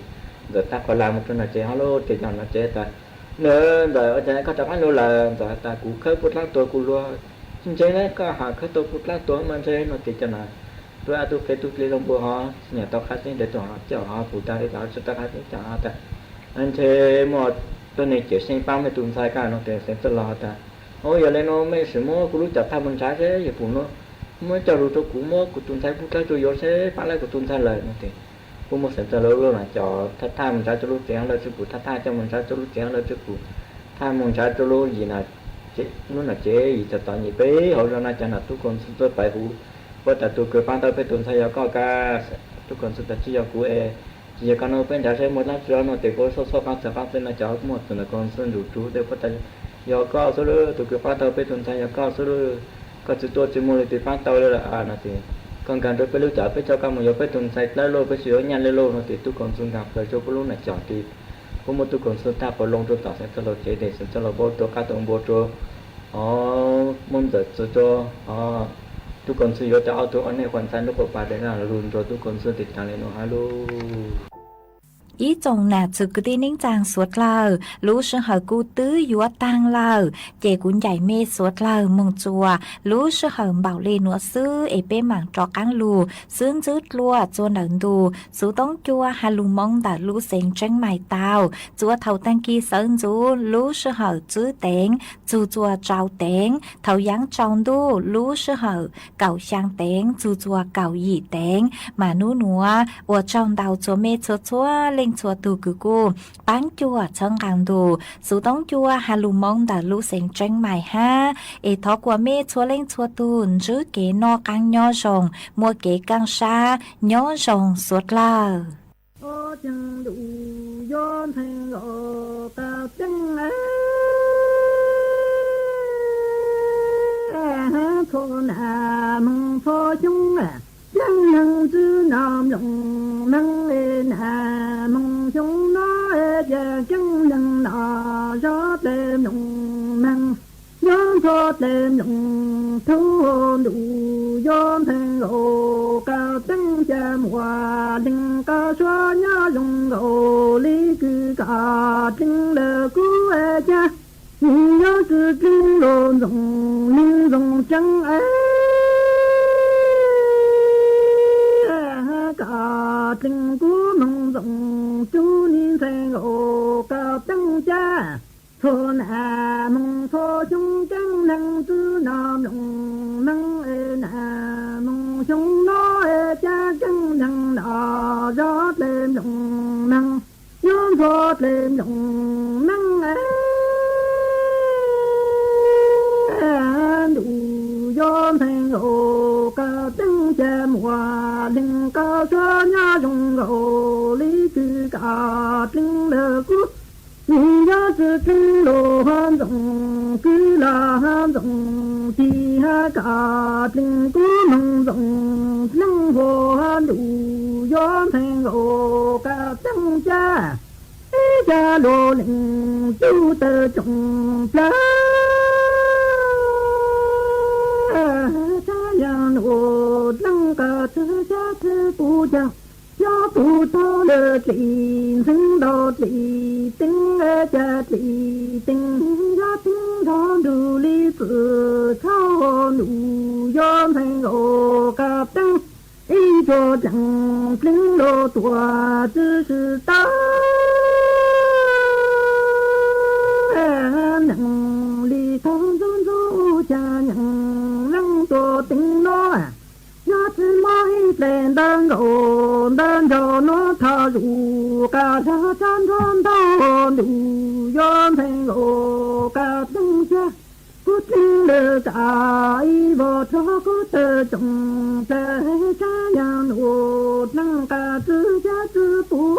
Ntxawm taag qhov laj moog rua nraag tsev hab lug tes cov nraag tsev tas, Nua, Ntxawm, ua cas koj rov qaab lug lawm? Ntxawm has tas, Kuv khawb puj dlaab tuag kuv luag. Tsi ntseeg le, koj has khawb tau puj dlaab tuag mas ntseeg. Nua tes cov nam tub ab tub qhe tub dleb lub npua hov tsi nyam tau qha xeeb tes tug hov coj hov pum taag le tug hov tsi tau qha xeeb coj hov tas, Ntshe muaj tuab neeg ciam seej paab mej tug ntxhais koj. Nua tes Xeev Txwj Laug has tas, O, yog le nuav mej sim muab kuv lub cov thaj moog nrhav seb yog pum nuav, muab coj lug rua kuv, muab kuv tug ntxhais puj dlaab rua yuav seb paab lawv kuv tug ntxhais lawm. Nua tes puab muab Xeev Txwj Laug lub nam cov thaj thaj moog nrhav rua lub tsev hab lawv tsi pum, thaj thaj coj moog nrhav rua lub tsev hab lawv tsi pum, thaj moog nrhav rua lub yim nam, lub nam tsev yim txog tom nyem peb hauv zog na cov nam Tub Koom Ntxwv txawb paav huv, puab tas, Tug kws paab tau peb tug ntxhais yog koj kag? Tub Koom Ntxwv tas, Tsi yog kuv es. Tsi yog koj nua, peb nrhav seb muaj dlaab tsi. Nua tes puab xauj xauj qaab txawg qaab txwg na cov muaj txug ntawm Koom Ntxwv ntsug rua tes puab tas, Yog koj xwb lawm, tug kws paab tau peb tug ntxhais yog koj xwb lawm. Koj tsi tuaj tsi muaj leej twg paab tau le lawm. Nua tes, Koj nkaag rua peb lub cov, peb coj koj moog yuav peb tug ntxhais dlawb lauj, peb tsi yuav nyaj le lauj. Nua tes Tub Koom Ntxwv nkaag plaws rua puab lub nam cov tes puab muab Tub Koom Ntxwv thaj quas loo rua tom Xeev Txwj Laug tsev tes Xeev Txwj Laug puab rua qab tuaj npua rua, o, muab Ntxawm txwv rua, o, Tub Koom Ntxwv yuav tau ob tug ob neeg quas ntxhais nruab quas pav tes lug nrug Tub Koom Ntxwv tes taag le nuav hab lug. Ib tsoom nam txwv kwv tij neej tsaa suav dlawg, lub sij hawm kuj twb yuav taag lawm, ces kuv ncaim mej suav dlawg moog txuas lub sij hawm npaum le nuav xwb es peb maam rov qaab lug xwb ntswb dlua txua ntawm ntu xuv toob cua has lug moo ntawm lub xeev Tseeb Maim tau. Txuas thaum taag kis sawv ntxuv lub sij hawm tsib teev txug txua rau teev, thaum yaav tsaus ntuj lub sij hawm kaum xyaa teev txug txua kaum yim teev. Mas nub nuav ua tsaug ntau txhua mej txhua txhua leej txhua tug kws kuj paab cuam txhawb nqaa ntu xuv toob cua has lug moo ntawm lub xeev Tseeb Maim hab. Es thov kuas mej txhua leej txhua tug ntsib kev noj qaab nyob zoo, muaj kev kaaj sab nyob zoo suav dlawg. 哦，个登家莫灵个说伢容哦，里个个登了个，你要是登了汉中，个了汉中，地下个登个门中，能和路要能哦，个登家。 一家罗林走得中间，这样我能个自家自不讲，要不到了最深到最顶，哎，家最顶，要顶到路里自靠路，要能我个等。 一着将军落多只是大，能力当中做家人能多顶落，要是没一点能够能着落他如个啥战争到路，要能够个等下。 不听了个，一窝着个的种子，这样我能个自家自不，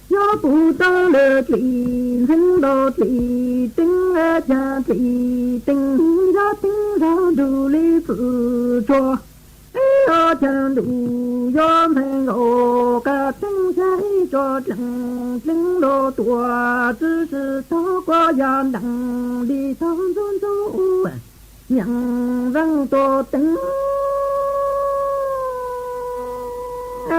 要不到了最深到最顶，家最顶，要顶上路里自着。 哎呀，前路要问我个真下一着真，真路多，只是透过呀能力当中做，让人多等。哎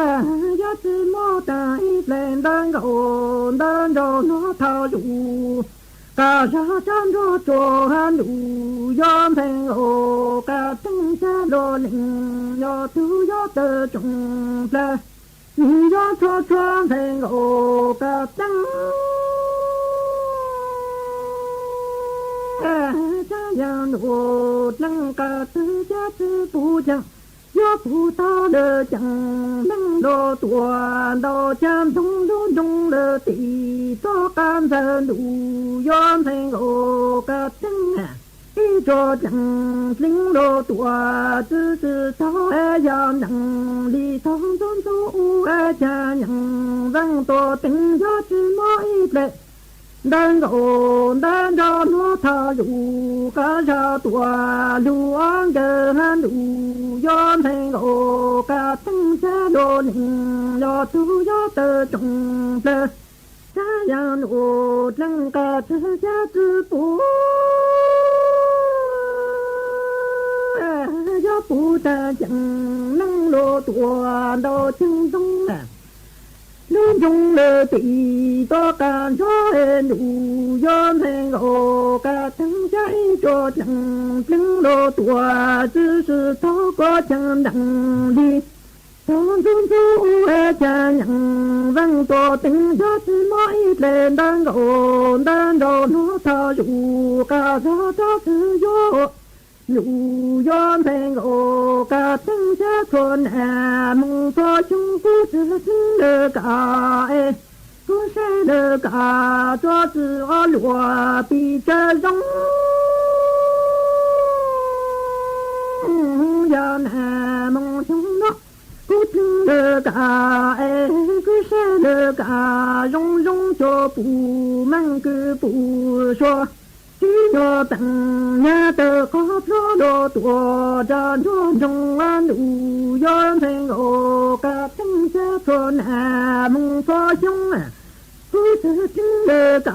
呀，怎么等一等等我，等着我套路。 个啥站着转路要问我个等下罗林要都要得中了，你要着转问我个等，这样我能个自家自不讲。 要不到了江门路段，到江东路中了地，到甘蔗路要问我个等啊，一着江东路段，只是到哎呀能力当中做哎家人，问到等下只么一来。 等我等着我套路，个啥多路安个路，要问我个等下罗林要都要得中了，这样我能个自家自不，要不得江门路段到江东了。 路中了地到甘蔗路要问我个等下一着江东路段，只是透过江南里，当中做哎家人，问到等下只么一来等我等着我套路，个啥着只有 路要问我个等下穿南门佛胸骨子进了个哎，不是那个桌子啊落地这种。呀，南门胸那，不听那个哎，不是那个，容容脚步，门个不说。 只要等伢得高高落落，站着中安路要问我个等下穿南门佛胸啊，不是听那个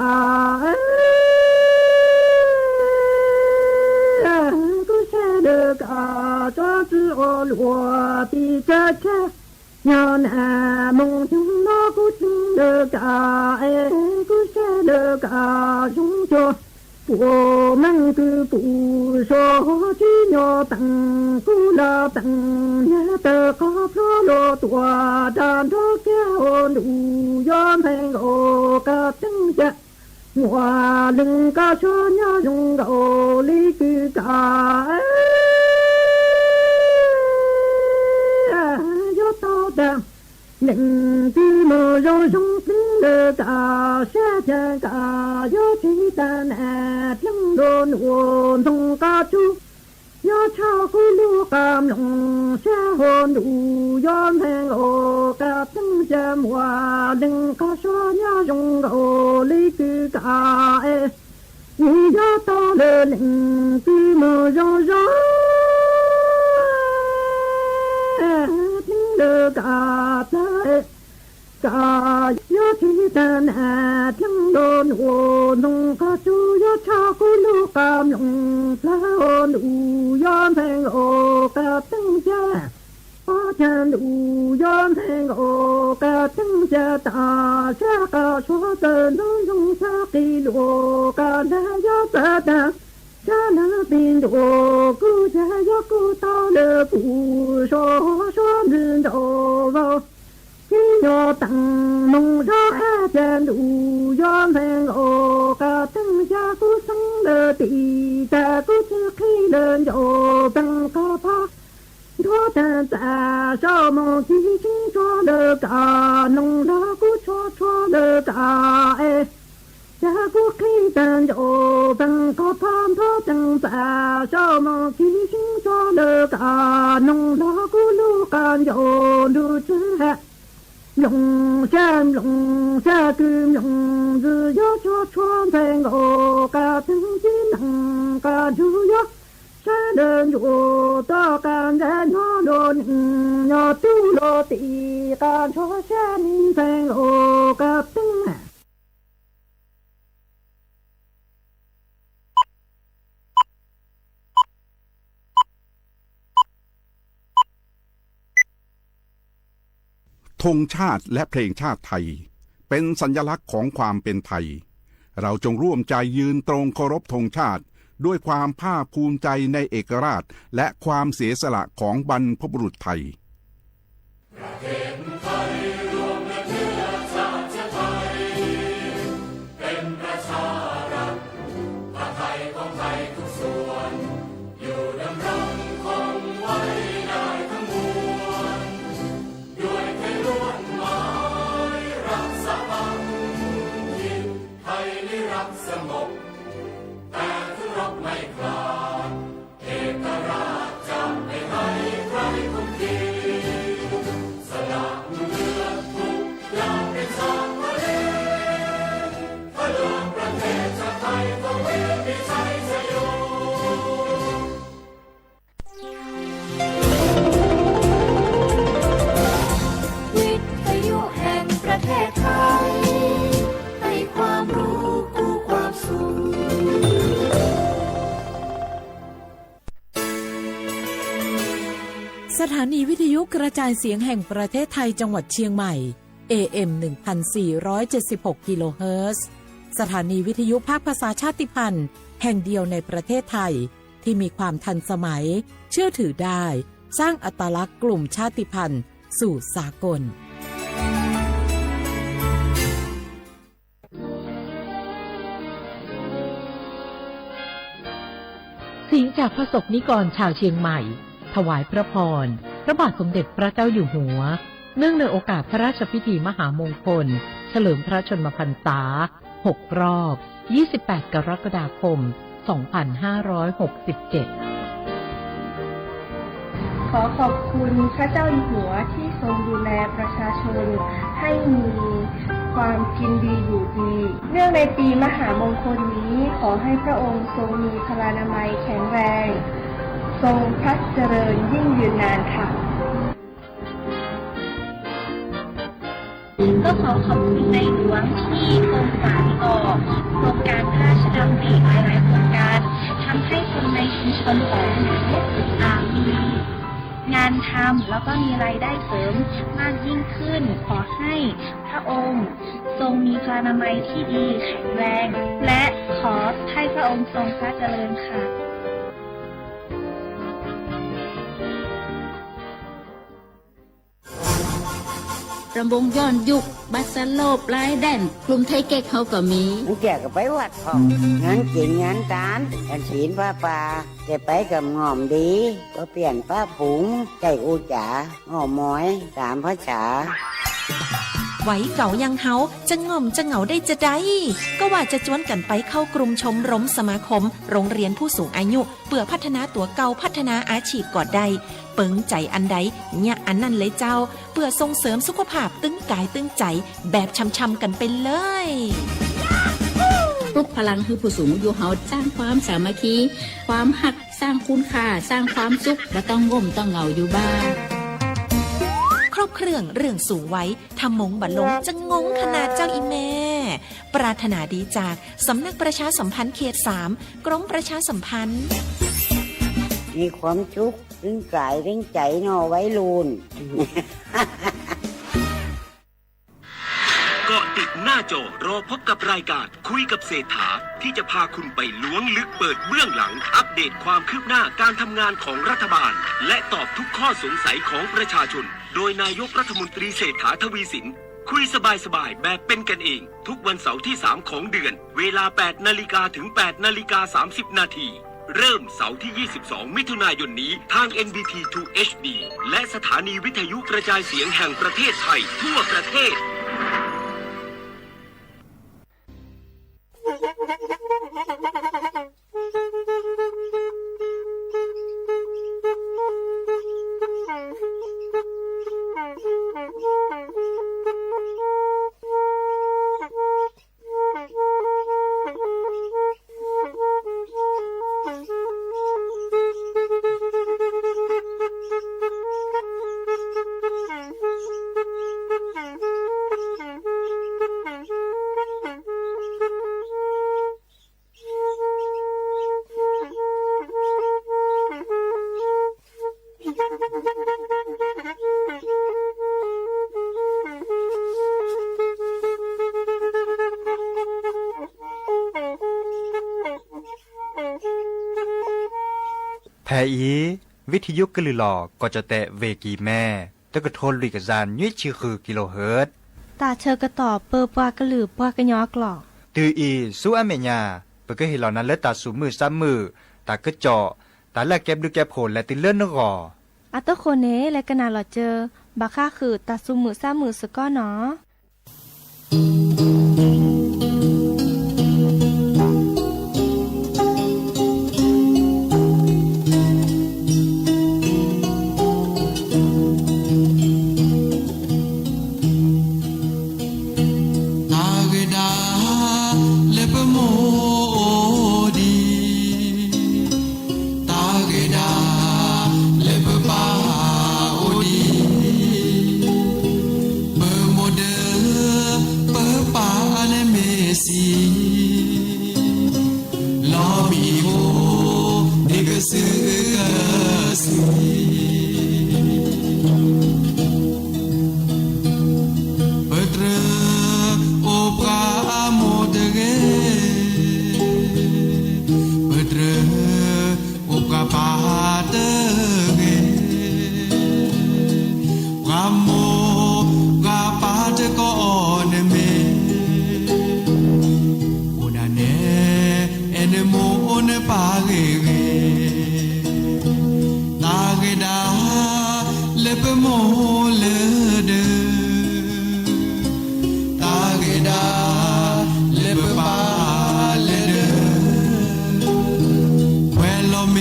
哎，不是那个，这是我落地这这。 呀，南门中那个听那个哎，个是那个中间，我们个不说，只要等过了等，也得高高落落，站着高路要问我个等下。 我领个小娘容我里个个，哎，要到的，领个么容容领တဂၤ ရှဲကကယီၤထံတၢ်နဲၣ် တၢင်းလိၤလိၤ နုၢ်ကၠူ ယီၤဆီၣ်ကူလူကမျီ ရှဲဟိနူ ယီၤမဲၣ်အိၣ် ကတၢၢ်ကမွါ လၢၢ်ကဆီညါယွၤအိၣ် လံကုကအဲ ယီၤတီလၢလၢၢ် ကုမီၤယီၤယီၤ တၢင်းလၢကပျၢ် ကယီၤထံတၢ်နဲၣ် တၢင်းလိၤလိၤ နုၢ်ကၠူ ယီၤဆီၣ်ကူလူကမျီ ပျၢ်ဟိနူ ယီၤမဲၣ်အိၣ် ကတၢၢ်က ပီၣ်တၢ်နူ ယီၤမဲၣ်အိၣ် ကတၢၢ်က တၢ်ရှဲကဆီတၢ် နုၢ်ယွၤဆီၣ်ကံလိၤ ကလဲၤယီၤပတၢ် ရှဲလၢပံၤဒိၣ် ကူယီၤကူတီလၢပူၤ ဆီဆီမုၢ်ဒိၣ်ဝီၤ ကံညီတၢ် နုၢ်ယီၤအဲၣ်ကဲနူ ယီၤမဲၣ်အိၣ် ကတၢၢ်က ကူသီလၢတံၤ တၢ်ကူဆံခံလၢယီၤ ဘၣ်ကဖီ ဒိတၢ်သး ဆီမီၤခံဆံ ဆီလၢက နုၢ်လီၤကူဆီဆီလၢကအဲ တၢ်ကူခံတၢ်ယီၤ ဘၣ်ကဖီ ဒိတၢ်သး ဆီမီၤခံဆံ ဆီလၢက နုၢ်လီၤကူလူကယီၤ လူၤဆူဟဲ လူၤဆဲ လူၤဆဲ ကုမီၤ ယီၤဆီဆီမဲၣ်အိၣ် ကတၢၢ်ကီနုၢ် ကလူၤယီၤ ဆဲလၢယီၤ တီကနဲၣ် နီၢ်လိၤနံၣ် ယီၤတူၢ်လိၤတံၤ ကဆီဆဲနံၣ်မဲၣ်အိၣ် ကတၢၢ် ธงชาติและเพลงชาติไทย เป็นสัญลักษณ์ของความเป็นไทย เราจงร่วมใจยืนตรงเคารพธงชาติ ด้วยความภาคภูมิใจในเอกราช และความเสียสละของบรรพบุรุษไทย ประเทศไทยรวมและเชื้อชาติไทย เป็นประชารัฐ พระไทยของไทยทุกส่วน อยู่ดำรงคงไว้ได้ทั้งมวล ด้วยไทยล้วนหมายรักษาพักถิ่น ไทยนิรักสงบ แต่ถึงรบไม่ขาด เอกราชจะไม่ให้ใครคุกคี สละเลือดทุกอย่างเป็นชาติทะเล ทะลวงประเทศชาติไทย ทวีปมีชัยชโย วิทยุแห่งประเทศไทย ให้ความรู้คู่ความสุข สถานีวิทยุกระจายเสียงแห่งประเทศไทยจังหวัดเชียงใหม่ เอเอ็ม หนึ่งพันสี่ร้อยเจ็ดสิบหก กิโลเฮิรตซ์ สถานีวิทยุภาคภาษาชาติพันธุ์แห่งเดียวในประเทศไทย ที่มีความทันสมัย เชื่อถือได้ สร้างอัตลักษณ์กลุ่มชาติพันธุ์สู่สากล เสียงจากพระสงฆ์นิกรชาวเชียงใหม่ ถวายพระพร พระบาทสมเด็จพระเจ้าอยู่หัว เนื่องในโอกาสพระราชพิธีมหามงคล เฉลิมพระชนมพรรษา หกรอบ ยี่สิบแปด กรกฎาคม สองพันห้าร้อยหกสิบเจ็ด ขอขอบคุณพระเจ้าอยู่หัวที่ทรงดูแลประชาชนให้มีความกินดีอยู่ดี เนื่องในปีมหามงคลนี้ ขอให้พระองค์ทรงมีพลานามัยแข็งแรง ทรงพระเจริญยิ่งยืนนานค่ะ ก็ขอขอบคุณในหลวงที่ทรงสานต่อโครงการพระราชดำริหลายๆ โครงการ ทำให้คนในชุมชนของหนู อ่า มีงานทำ แล้วก็มีรายได้เสริมมากยิ่งขึ้น ขอให้พระองค์ทรงมีพลานามัยที่ดีแข็งแรง และขอให้พระองค์ทรงพระเจริญค่ะ รำวงย้อนยุค บัสโลปลายแดน กลุ่มไทยเก๊กเฮาก็มี มันเกี่ยวกับไปวัดพ่อง งานกิ๋นงานตาน ฉันศีลผ้าป่า แต่ไปกับง่อมดี ก็เปลี่ยนปะผุง ใจ้อู้จ๋า อ้อมอย ต๋ามภาษา วัยเก่าอย่างเฮา จะง่อมจะเหงาได้จาใด ก็ว่าจะจวนกั๋นไปเข้ากลุ่มชมรมสมาคมโรงเรียนผู้สูงอายุ เปื้อพัฒนาตั๋วเก่า พัฒนาอาชีพก็ได้ เปิงใจ๋อันใด เยียะอันนั้นเลยเจ้า เปื้อส่งเสริมสุขภาพตึงก๋ายตึงใจ๋ แบบช่ำๆ กั๋นไปเลย ปลุกพลังหื้อผู้สูงอายุเฮา สร้างความสามัคคี ความฮัก สร้างคุณค่า สร้างความสุข บ่ต้องง่อมต้องเหงาอยู่บ้าน ครบเครื่องเรื่องสูงวัย ถ้ามงบ่ลงจะงงขนาดเจ้าอีแม่ ปรารถนาดีจากสำนักประชาสัมพันธ์เขตสาม กรมประชาสัมพันธ์ มีความสุข ตึงก๋ายตึงใจ๋เนาะวัยรุ่น เกาะติดหน้าจอ รอพบกับรายการคุยกับเศรษฐา ที่จะพาคุณไปล้วงลึกเปิดเบื้องหลัง อัปเดตความคืบหน้าการทำงานของรัฐบาล และตอบทุกข้อสงสัยของประชาชน โดยนายกรัฐมนตรีเศรษฐา ทวีสิน คุยสบายๆ แบบเป็นกันเอง ทุกวันเสาร์ที่สามของเดือน เวลาแปดนาฬิกาถึงแปดนาฬิกาสามสิบนาที เริ่มเสาร์ที่ยี่สิบสองมิถุนายนนี้ ทาง เอ็น บี ที ทู เอช ดี และสถานีวิทยุกระจายเสียงแห่งประเทศไทยทั่วประเทศ แผอี วิทยุกะลือหล่อ ก็จะแตะเวกีแม่ ตะกะโทนลุยกะจาน ยี่สิบสี่กิโลเฮิรตซ์ ต๋าเชิญกะต่อเปิดปากกะลือปากกะยอกล่อ ตื่ออี ซูอาเมญา เปิ้นก็เฮหล่อนั้นเลิศต๋าสุมมื้อซามมื้อ ต๋าก็เจาะ ต๋าแลกเก็บฤๅแก็บโผล และตื่นเลิศนึกก่อ อะ โตคนเน่ และกะนาหล่อเจอ บ่าค่าคือต๋าสุมมื้อซามมื้อสะก้อนหนอ ตาเกดา และเปิ้นโมดี ตาเกดา และเปิ้นปาโอดี เปิ้นโมเดอ เปิ้นปาอันเมสี ลอมีโก เดกะสือกะสือ เปิ้นเต๋อ โอปาโมเตเก เปิ้นเต๋อ โอปาปาเตเก ปาโม ปาปาเตกอเนเม โอนาเน เอนโมโอนปาเกเก ตาเกดา และเปิ้นโมเลอเดอ ตาเกดา และเปิ้นปาเลอเดอ แวลอเม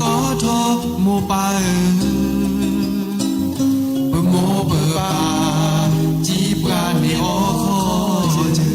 กอทอ โมปาเออ เปิ้นโมเปิ้นปา จีบกั๋นเน่ออขอเจอ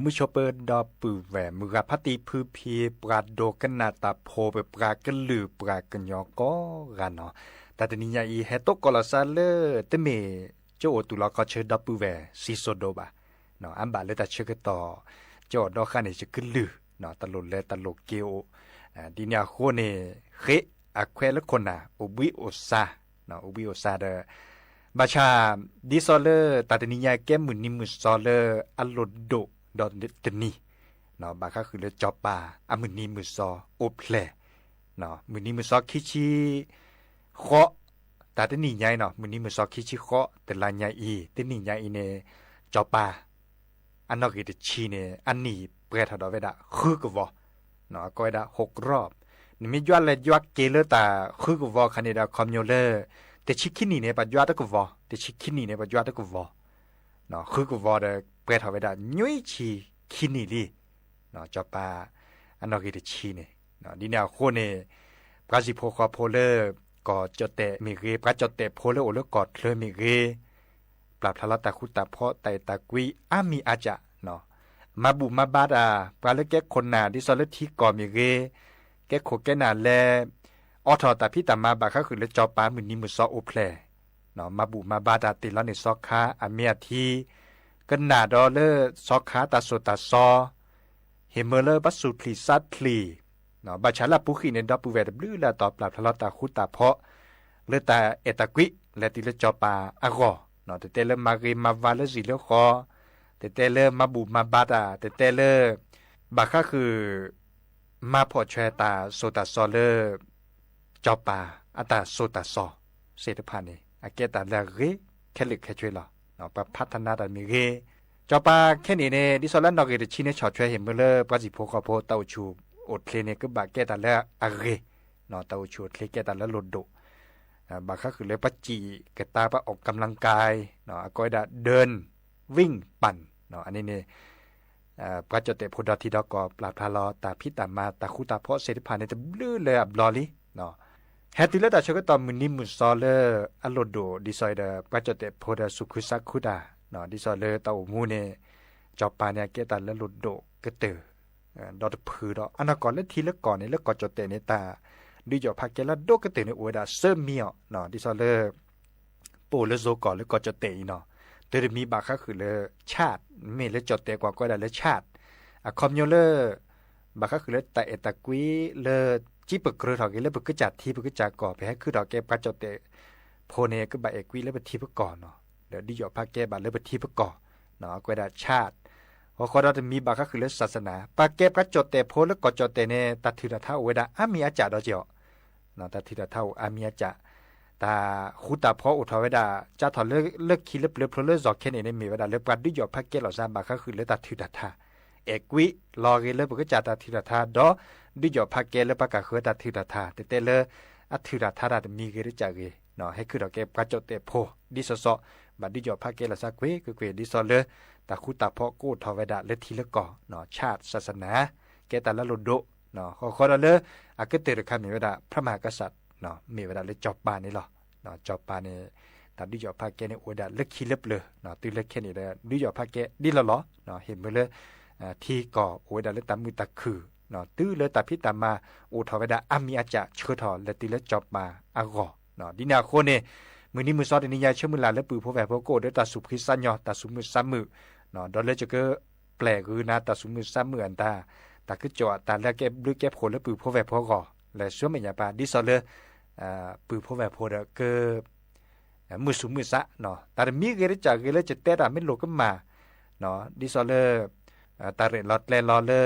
မုၢ်ဆိပၢၢ်ဒီပုၢ်ဝဲၢ် မုၢ်ဂၤဖါတံၢ်ဖုဖံ ပှၤဒိကနၣ်တၢ်ဖိ ပှၤကလုာ်ပှၤကညီကိးဂၤနီၤ, တၢ်တနံၤညါအံၤ ဟဲတိကီၢ်လီၤစၢ်လၢ တမ့ၢ်ကၠိအိၣ်သူၣ်လီၤခီဆၢဒီပုၢ်ဝဲၢ် စံၣ်စိၤဒိဘၣ် နီၤ, အါဘၣ်လၢတၢ်ဆၢကတီၢ် ကၠိဒီဃၣ်န့ၣ် ယကလုၢ် နီၤ, တၢ်လိၣ်လဲၤတၢ်လိၣ်က့ၤအိၣ်, ဒ်န့ၣ်အဃိန့ၣ် ဃ့အခွဲးလၢခိၣ်နၢ် အိၣ်ဘှံးအိၣ်စၢ် နီၤ, အိၣ်ဘှံးအိၣ်စၢ်ဒီး ဘၣ်ဆၣ် ဒ်သိးလၢတၢ်တနံၤညါကဲမုၢ်နံၤမုၢ်စီလၢအလိၣ်ဒိၣ် ဒီးတနံၤ နီၤ, ဘၣ်ဃးဃုာ်လၢစီၤပၤအမုၢ်နံၤမုၢ်စီအိၣ်ဖျဲၣ် နီၤ, မုၢ်နံၤမုၢ်စီခံဆံဃိး, တၢ်တနံၤညါအံၤနီၤ မုၢ်နံၤမုၢ်စီခံဆံဃိး တလါညါအံၤ တနံၤညါအံၤန့ၣ် စီၤပၤ အနီၣ်ဂံၢ်တဆံန့ၣ် အနံၣ်ပှဲၤထီၣ်ဒီးဝဲဒၣ်ဃုကဝီၤ, နီၤ, အကိးဝဲဒၣ် ဟူးကရီး, နမ့ၢ်ယွၤလဲၤယွၤက့ၤလၢတၢ်ဃုကဝီၤခါန့ၣ်ဒီး အခီပညီလၢ တဆံခံနံၣ်န့ၣ် ပှၤယွၤတကဝီၤ, တဆံခံနံၣ်န့ၣ် ပှၤယွၤတကဝီၤ နီၤ, ဃုကဝီၤဒီး ပှဲၤထီၣ်ဝဲဒၣ် နွံဆံခံနံၣ်လံ, နီၤ, စီၤပၤအနီၣ်ဂံၢ်တဆံန့ၣ်, နီၤ, ဒ်န့ၣ်အဃိန့ၣ် ပှၤစံၣ်ဖိဃီဖိလၢ ကီၢ်ကၠီၣ်တဲာ်မ့ၢ်ဂ့ၤ, ပှၤကၠီၣ်တဲာ်ဖိလၢအိၣ်လၢကီၢ်ချၢမ့ၢ်ဂ့ၤ, ပျၢ်ဖျါလီၤတၢ်ဃူတၢ်ဖိး တၢ်အဲၣ်တၢ်ကွံ အါမံၤအါကၠၣ်, နီၤ, မၤဘူၣ်မၤဘါတၢ် ပှၤလၢကဲခိၣ်နၢ် ဒ်သိးလၢထံကီၢ်မ့ၢ်ဂ့ၤ, ကဲခိၣ်ကဲနၢ်လဲၤ အိးထီၣ်တၢ်ဖံးတၢ်မၤ ဘၣ်ဃးဃုာ်လၢစီၤပၤမုၢ်နံၤမုၢ်စီအိၣ်ဖျဲၣ် နီၤ, မၤဘူၣ်မၤဘါတၢ် တ့ၢ်လီၤန့ၢ်စီခါအမ့ၢ်အထံ, ကနၣ်ဒီးလၢစီခါတၢ်သိၣ်တၢ်စီ, ဟ့ၣ်မၢလၢပှၤသူၣ်ဖျံးသးဖျံး, နီၤ, ဘၣ်ဆၣ်လၢအပူၤဃံးန့ၣ် ဒီပုၢ်ဝဲၢ်တဘျုးလၢအတီၤ ပျၢ်ဖျါလီၤတၢ်ဃူတၢ်ဖိး လၢတၢ်အဲၣ်တၢ်ကွံ လဲၤတုၤလၢစီၤပၤအဂီၢ်, နီၤ, တတဲလၢမၤဂ့ၤမၤဝါလၢစံၣ်လၢဃီ, တတဲလၢမၤဘူၣ်မၤဘါတၢ်, တတဲလၢ ဘၣ်ဃးဃုာ် မၤဖှီၣ်ထွဲတၢ်သိၣ်တၢ်စီလၢ စီၤပၤအတၢ်သိၣ်တၢ်စီသ့ၣ်တဖၣ်န့ၣ် အကဲတၢ်လၢအဂ့ၤခဲလၢာ်ခဲဆ့လီၤ, နီၤ, ပှၤဖးထနါတၢ်မ့ၢ်ဂ့ၤ, စီၤပၤခဲန့ၣ်န့ၣ် ဒ်သိးလၢနီၣ်ဂံၢ်တဆံန့ၣ် ဆီၣ်ထွဲဟ့ၣ်မၢလၢပှၤစံၣ်ဖိဃီဖိ တၢ်အိၣ်ဆူၣ်အိၣ်ချ့န့ၣ် ကဘၣ်ကဲတၢ်လၢအဂ့ၤ, နီၤ, တၢ်အိၣ်ဆူၣ်အိၣ်ချ့ကဲတၢ်လၢလိၣ်ဒိၣ် ဘၣ်ဃးဃုာ်လၢပှၤစံၣ်ကတၢၢ် ပှၤအိၣ်ကမ်လင်ကၢၢ် နီၤ, အကိးဝဲဒၣ် ဒိၣ် ဝံၣ်ပၢၣ် နီၤ, အန့ၣ်န့ၣ် ပှၤကၠီၣ်တဲာ်ဖိဒီထံဒီကီၢ် ပျၢ်ဖျါလီၤတၢ်ဖံးတၢ်မၤ တၢ်ဃူတၢ်ဖိးသ့ၣ်တဖၣ်န့ၣ် တဘျုးလၢအဘျီလံ, နီၤ, ဟဲတုၤလၢတၢ်ဆၢကတီၢ်မုၢ်နံၤမုၢ်စီလၢအလိၣ်ဒိၣ် ဒ်သိးအံၤဒီး ပှၤကၠီၣ်တဲာ်ဖိဒီးသူၣ်ခုသးခုတၢ်, နီၤ, ဒ်သိးလၢတၢ်အိၣ်မူန့ၣ် စီၤပၤန့ၣ် အကဲတၢ်လၢလိၣ်ဒိၣ်ကတၢၢ် ဒီးတဖုဒီး အနီၢ်ကီၢ်လၢထံလၢကီၢ်န့ၣ် လၢကီၢ်ကၠီၣ်တဲာ်န့ၣ် တၢ်ဒုးယီၣ်ဖးကဲလၢအဒိၣ်ကတၢၢ်န့ၣ် အိၣ်ဝဲဒၣ်သၢမံၤအီၤ, နီၤ, ဒ်သိးလၢ ပအိၣ်လၢယိၤကီၢ်လၢကီၢ်ကၠီၣ်တဲာ်အံၤနီၤ, တၢ်တမံၤဘၣ်ဃးဃုာ်လၢ ဆၣ်, မ့ၢ်လၢကၠီၣ်တဲာ်ကွၢ်ကီးဝဲဒၣ်လၢဆၣ်, အခီပညီလၢ ဘၣ်ဃးဃုာ်လၢတၢ်အဲၣ်တၢ်ကွံလၢ ကံပကြၢးထီၣ်က့ၤလၢပကစၢ်ထံပကစၢ်ကီၢ် ပဟဲခုၣ်ထီၣ်ကဲပှၤကၠီၣ်တဲာ်ဖိန့ၣ် ကဘၣ်အဲၣ်ကွံလၢပထံပကီၢ်နီၤ, ဒီးဒုးယီၣ်ဖးကဲဘၣ်လၢပထံပကီၢ်, နီၤ, အကွဲးဒၣ်ဆၣ်, ဃီဃီဒီးတမံၤဘၣ်ဃးဃုာ်လၢ ศาสนา, ပှၤကဲပှၤကၠီၣ်တဲာ်ဖိလၢကီၢ်ကၠီၣ်တဲာ်န့ၣ် တၢ်ထုးတၢ်ထါအိၣ်ဝဲဒၣ်အါမံၤအါကၠၣ်ဒီးက့ၤအီၤ နီၤ, တၢ်ထုးတၢ်ထါအိၣ်အါမံၤအါကၠၣ်, တၢ်ဃူတၢ်ဖိးအိၣ်ထီၣ်ဝဲဒၣ် စးထီၣ်လၢ လၢခံလၢပျၢၤဖျိလၢယီၤခဲန့ၣ်န့ၣ် မ့ၢ်ဝဲဒၣ်လၢပှၤဒုးယီၣ်ဖးကဲလီၤသး ဘၣ်ဃးဃုာ်လၢတၢ်ထုးတၢ်ထါ, အဲၣ်ကွံလီၤဂ့ၤလၢပကစၢ်တၢ်ထုးတၢ်ထါ ဒီးဒုးယီၣ်ဖးကဲလၢပှၤကၢ်ဃၢၤတၢ်ထုးတၢ်ထါ, တတဲလၢအထုးတၢ်ထါတၢ်တမံၤဂ့ၤတကးဂ့ၤ, နီၤ, ဟဲခုၣ်ထီၣ်ကဲပှၤကၠီၣ်တဲာ်ဖိ ဒ်သိးသိး, ဘၣ်ဒုးယီၣ်ဖးကဲလီၤသးကွ့ၢ်ကွ့ၢ်ကွ့ၢ် ဒ်သိးလၢ တၢ်ဃူတၢ်ဖိးကအိၣ်ထီၣ်ဝဲဒၣ်လၢထံလၢကီၢ်, နီၤ, ဆၣ်, ศาสนา, ကဲတၢ်လၢလိၣ်ဒိၣ်, နီၤ, ဃီဃီဒီးလၢ အကတၢၢ်တခါမ့ၢ်ဝဲဒၣ် พระมหากษัตริย์, နီၤ, မ့ၢ်ဝဲဒၣ်လၢစီၤပၤန့ၣ်လီၤ, နီၤ, စီၤပၤန့ၣ် တၢ်ဒုးယီၣ်ဖးကဲန့ၣ် အိၣ်ဝဲဒၣ်လၢခံလၢပျၢၤ, နီၤ, တုၤလၢခဲန့ၣ်ဒီး ဒုးယီၣ်ဖးကဲဒ်လီၤလီၤ, နီၤ, ဟ့ၣ်မၢလၢ ထံကီၢ်အိၣ်ဝဲဒၣ်လၢတၢ်မုာ်တၢ်ခုၣ်, နီၤ, တုၤလၢတၢ်ဖံးတၢ်မၤ အိၣ်ထီၣ်ဝဲဒၣ်အါမံၤအါကၠၣ် ဆှၢထီၣ်လဲၤတုၤလၢစီၤပၤအဂီၢ်, နီၤ, ဒ်န့ၣ်အဃိန့ၣ် မုၢ်နံၤမုၢ်သီတနံၤညါ ဆၢမုၢ်လၢ်လၢပုၢ်ဖိဝဲၢ်ဖိ ကအိၣ်ဒီးတၢ်သူၣ်ဖှံသးညီ တၢ်သူၣ်မုာ်သးမုာ်, နီၤ, ဒီးလၢယကပျဲၢ်ဂုာ်နၤ တၢ်သူၣ်မုာ်သးမုာ်အတၢ်, တၢ်ကစီၣ်အတၢ်လၢကဲဘျုးကဲဖှိၣ်လၢပုၢ်ဖိဝဲၢ်ဖိအဂီၢ် လဲၤဆူမဲာ်ညါပၢ် ဒ်သိးလၢ ပုၢ်ဖိဝဲၢ်ဖိဒီးက မုာ်သူၣ်မုာ်သး, နီၤ, တၢ်တမံၤဂ့ၤတကးဂ့ၤလၢယတဲတၢ်မ့ၢ်လိာ်ကမၣ်, နီၤ, ဒ်သိးလၢ တၢ်ရဲၣ်လီၤကျဲၤလီၤလၢ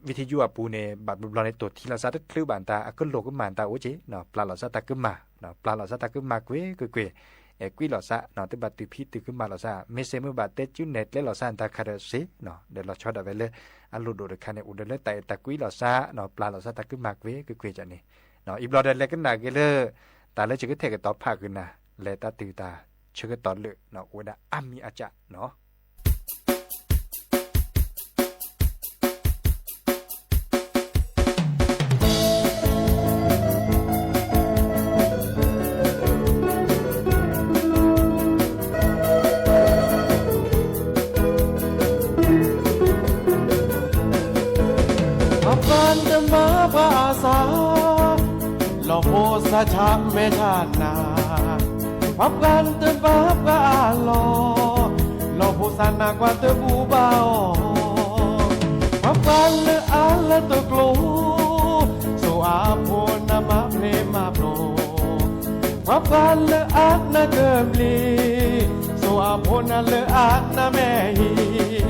วิทยุ အပူၤန့ၣ် ဘၣ်ဘျီဘျီန့ၣ် တိၢ်ထံလီၤသးတချုးဘၣ်တၢ် အကလိာ်ကမၣ်တၢ်အိၣ်က့ၤ, နီၤ, ပျၢ်လီၤသးတၢ်ကမၣ်, နီၤ, ပျၢ်လီၤသးတၢ်ကမၣ်ကွ့ၢ်ကွ့ၢ်ကွ့ၢ်, အဲၣ်ကွံလီၤသး, နီၤ, တဘၣ်တုၤဖံးတုၤကမၣ်လီၤသး, မ့ၢ်စ့ၢ်မ့ၢ်ဘၣ်တဲကၠူနဲၣ်ကျဲလီၤသးတၢ်ခါဒီးစ့, နီၤ, ဒီးလီၤဆီဒၣ်ဝဲလၢ အလိၣ်ဒိၣ်တခါန့ၣ် အိၣ်ဒီးလၢတၢ်အဲၣ်တၢ်ကွံလီၤသး, နီၤ, ပျၢ်လီၤသးတၢ်ကမၣ်ကွ့ၢ်ကွ့ၢ်ကွ့ၢ်န့ၣ်, နီၤ, အံၤဘျီဒီးလဲၤကနၣ်က့ၤလၢ တၢ်လၢယကထဲၣ်ကတီၤဖးက့ၤနၤ လဲၤတၢ်တုၤတၢ်ဆၢကတီၢ်လၢာ်, နီၤ, အိၣ်ဝဲဒၣ်အါမံၤအါကၠၣ်, နီၤ. ပှၤပှၢ်တမၤပှၤအစၢ် လီၤဖိသၣ်ဆးမဲဆးနၢ် ပှၤပှၢ်တမၤပှၤအလီၢ် လီၤဖိသၣ်နၢ်ကွၢ်တဘူၣ်ဘၣ်အီၤ ပှၤပှၢ်လၢအါလၢတကျိၤ စိအဖိနၢ်မၤပျဲၢ်မၤပျီ ပှၤပှၢ်လၢအါနၢ်ကဘျံး စိအဖိနၢ်လၢအါနၢ်မဲာ်ဟံၣ်